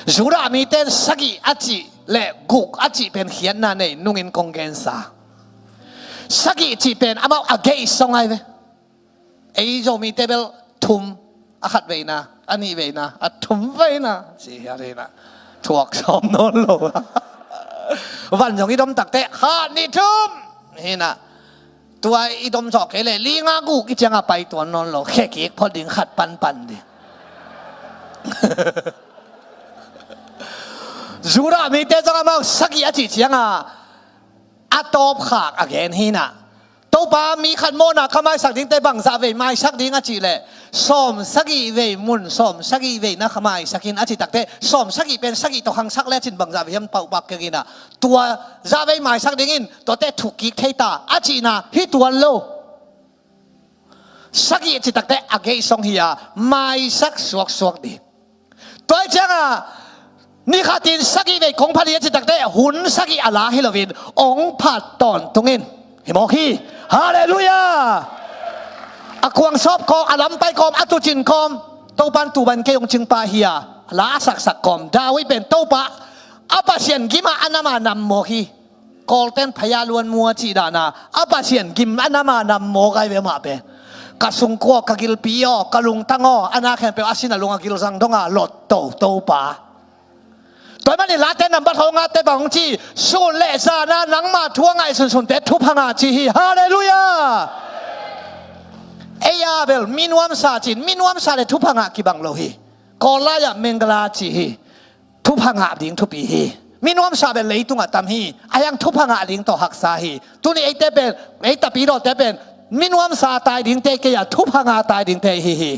Judah mite in sagih a cih le guk a cih pen khiatna nei nungin kong gensa. Sagih cih pen amau a geisong ai ve. Ei Zomite bel thum, a khat veina, a nih veina, a thum veina, ci hi a, thuak sawm nawn lo. Van zong i dom takteh khat, nih, thum hi na. Tua i dom zawh kei leh li nga guk i ciangin pai tuan nawn lo, khe kik phot ding, khat panpan ding. Judah mite zong amau sagih a cih ciangin a tawpkhak a gen hi na. Topa, mi khat mawhna ka maisak dingte bangzah vei maisak ding a cih leh, sawm sagih vei mun, sawm sagih vei na ka maisak in a cih takteh, sawm sagih pen sagih tawh khangsak le cin bangzah vei hiam, paupak keng in a. Tua zah vei maisak ding in, tuate thuk kik thei ta a cihna hi tuan lo. Sagih cih takteh a geisong hi a, maisak suaksuak ding. Tua ahih ciangin, ni khat in sagih vei kong phat hi a cih takteh, hun sagih a la hi loin, hong phat tawntung in hi mawk hi. Halleluiah. A kuang sawp kawm, a lampai kawm, a tuucin kawm, Topa'n tu bang kei hong cingpa hi a, la a saksak kawm David pen Topa a Pasian gim a nam a nam mawk hi. Kawlte'n phaya luan mua cih dan a, a Pasian gim a nam a nam mawk ai ve mah pen. Ka sungkua aw, ka gilpi aw, ka lungtang aw, a na khempeuh a sin a lung a gilzang dong a lot to Topa. Tua ahih manin Late nambat hong ngahte bang hong ci, sun le zan a nangma thu a ngaihsunsunte thupha ngah ci hi. Halleluiah. Ei a bel mi nuamsa cin, mi nuamsa le thupha ngah kibang lo hi. Kawl lai-ah Mangala ci hi. Thupha ngah ding thupi hi. Mi nuamsa bel leitungah tam hi. A hiang thupha ngah ding tawh haksa hi. Tuni eite pen, ei tapidawte pen mi nuamsa tai dingte kei a, thupha ngah tai dingte hi hi.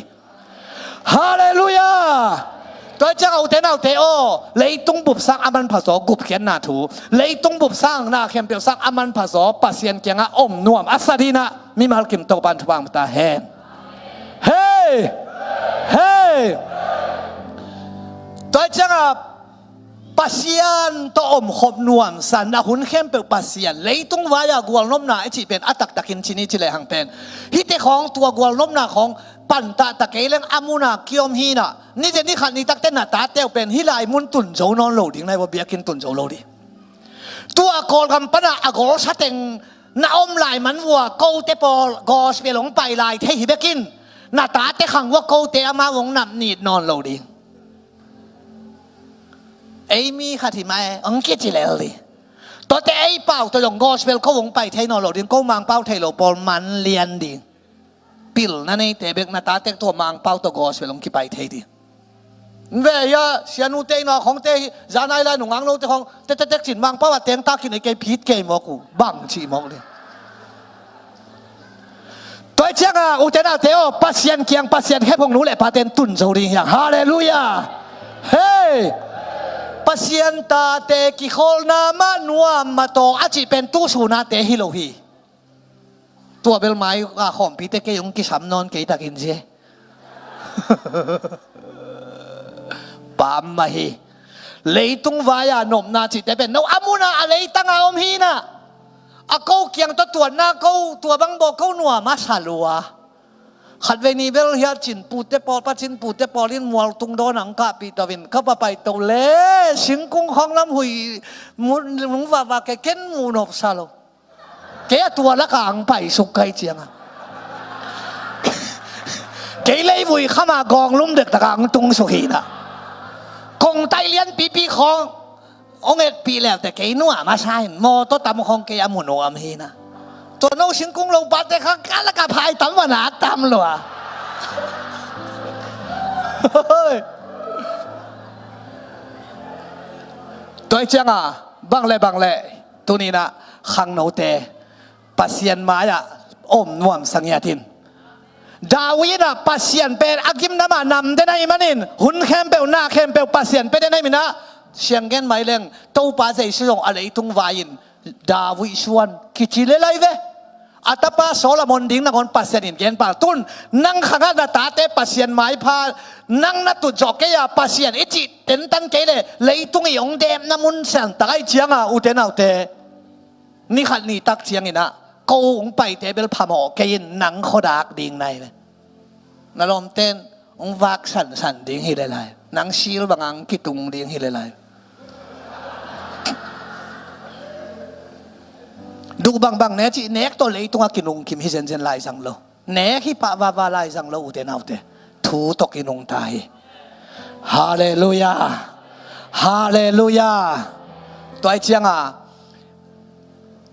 Halleluiah. Tua ciangah ute naute aw, leitung bupsak a manpha zaw gupkhiatna thu, leitung bupsak na khempeuh sak a manpha zaw Pasian kiangah om nuam a sa dinah mimal kim Topan thupha ngah ta hen. Hei! Hei! Tua ciangah Pasian tawh omkhop nuamsa, na hun khempeuh Pasian. Leitung vai-a gualnopna i cih pen a taktakin ci ni ci lehang pen, hihte khawng tua gualnopna khawng pantah ta kei leng a muna kiom hinah, nite nikhat nitakte na tate uh pen hih lai mun tun zo nawn lo ding, nai vua biakinn tun zo lo ding. Tua Kawlgam pana a golsa teng na om lai man vua kote pawl gospel hong pai lai thei hi bekin, na tate khang vua kote amau hong nap nit nawn lo ding. Ei mi khat hi mah e, hong kici lel ding. Tuate ei pau tawh zong gospel ko hong pai thei nawn lo ding, ko Mangpau thei lo pawl man lian ding. Pilna neite bek na tatek tua Mangpau tawh gospel hong kipai thei ding. Ve hia, sianute ina khongte hi, zanai lai nungang lote khong tetetek cin Mangpau a tengtakin ei kei phit kei mawk uh, bang cih mawk ding. Tua ciangah ute naute aw, Pasian kiang Pasian khep hong nu le paten tun zo ding hiang. Halleluiah. Hei! Pasian tate kikholna mah nuam mah tawh a cih pen tu sunate hi lo hi. Tua bel mai a khawmpite kei hong kisam nawn kei takin zie. Pam mah hi. Leitung vai-a nopna cihte pen no a muna a leitanga om hinah, a ko kiang tawh tuatna ko tua bang baw ko nuam a sa lua. Khatvei ni bel hiat cin pute pawl, pa cin pute pawl in mual tung dawn ang kahpih tawh in ka pa pai to le singkung khawng lam hui mu, lung vava kei ken mu nop sa lo. Kei a tua laka ang paisuk kai cianga kei leivui khama gawnglum dektaka ang tung suk hina. Kongtai lianpipi khawng hong etpih leute kei nuam a sa in mawtaw tam khawng kei a mu nuam hina. Tua no singkung lo pate kha ka laka phai tam va nak tam lua. Tua cianga bang le bang le tuninah khangnote Pasian mai-ah om nuam sangiatin. David inah Pasian pen a gimnamah nam den ahih manin hun khempeuh na khempeuh Pasian pe den ahih minah sianggen mai leng Topa Jesu zong a leitung vai-in David suan kici le lai ve. A tapa Solomon ding nangawn Pasian in genpa tun nang khangah na tate Pasian maipha nang na tut zawh kei a Pasian i cih tentan kei le leitung i hong demna mun siantak aih cianga ute naute. Ni khat ni tak cianginah ko hong paite bel phamawh kei in nang khuadak ding nai ve. Na lawmten hong vak sansan ding hi le lai. Nang sil banga hong kitung ding hi le lai. Duh bangbang ne cih nek tawh leitunga kinungkim hi zenzen lai zang lo. Nek hi pah vava lai zang lo ute naute. Thu tawh kinungta hi. Halleluiah. Halleluiah. Tua aih cianga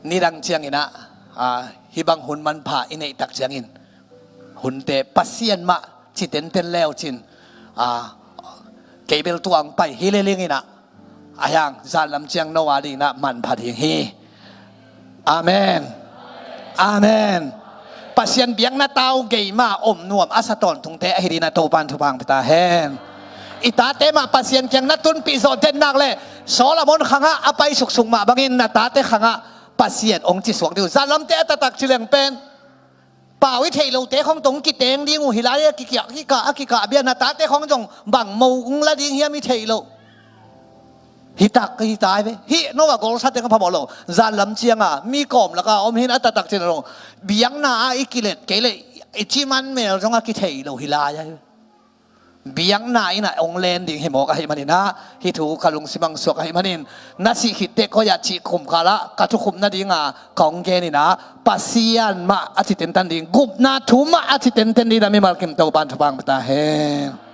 nidang cianginah, ah, hih bang hun manpha i neihtak ciangin hunte Pasian mah ci tenten leucin, ah, kei bel tuang pai hi le linginah a hiang zanlam ciang no a dinginah manpha ding hi. Amen. Amen. Pasian biakna tau geima om nuam a sa tawntungte ahi dinah Topan thupha ngah ta hen. I tate mah Pasian kiang na tunpih zawh dennak le Solomon khangah a pai suksuk mah bangin na tate khangah Pasian hong ci suak ding uh. Zanlamte a taktak ci leng pen pau i theih lote khong tong kiteng ding uh hi lai a kikah kikah a kikah bia na tate khong zong bang mo ung la ding hiam i theih loh. Hi tak hi tai ve. Hih no a golsa teng a phamawh lo. Zanlam cianga mi kawm laka om hin a taktak cin a lo. Biakna a i kilet kei le i ciman mel zong a kithei lo hi lai a hi. Biakna inah hong len ding hi mawk ahih maninah hih thu ka lungsim ang suak ahih manin na sih khit teh koi-ah cih khum kalah ka thukhupna dinga ka hong geninah Pasian mah a ci tentan ding, gupna thu mah a ci tenten ding na mimal kim Topan thupha ngah ta hen.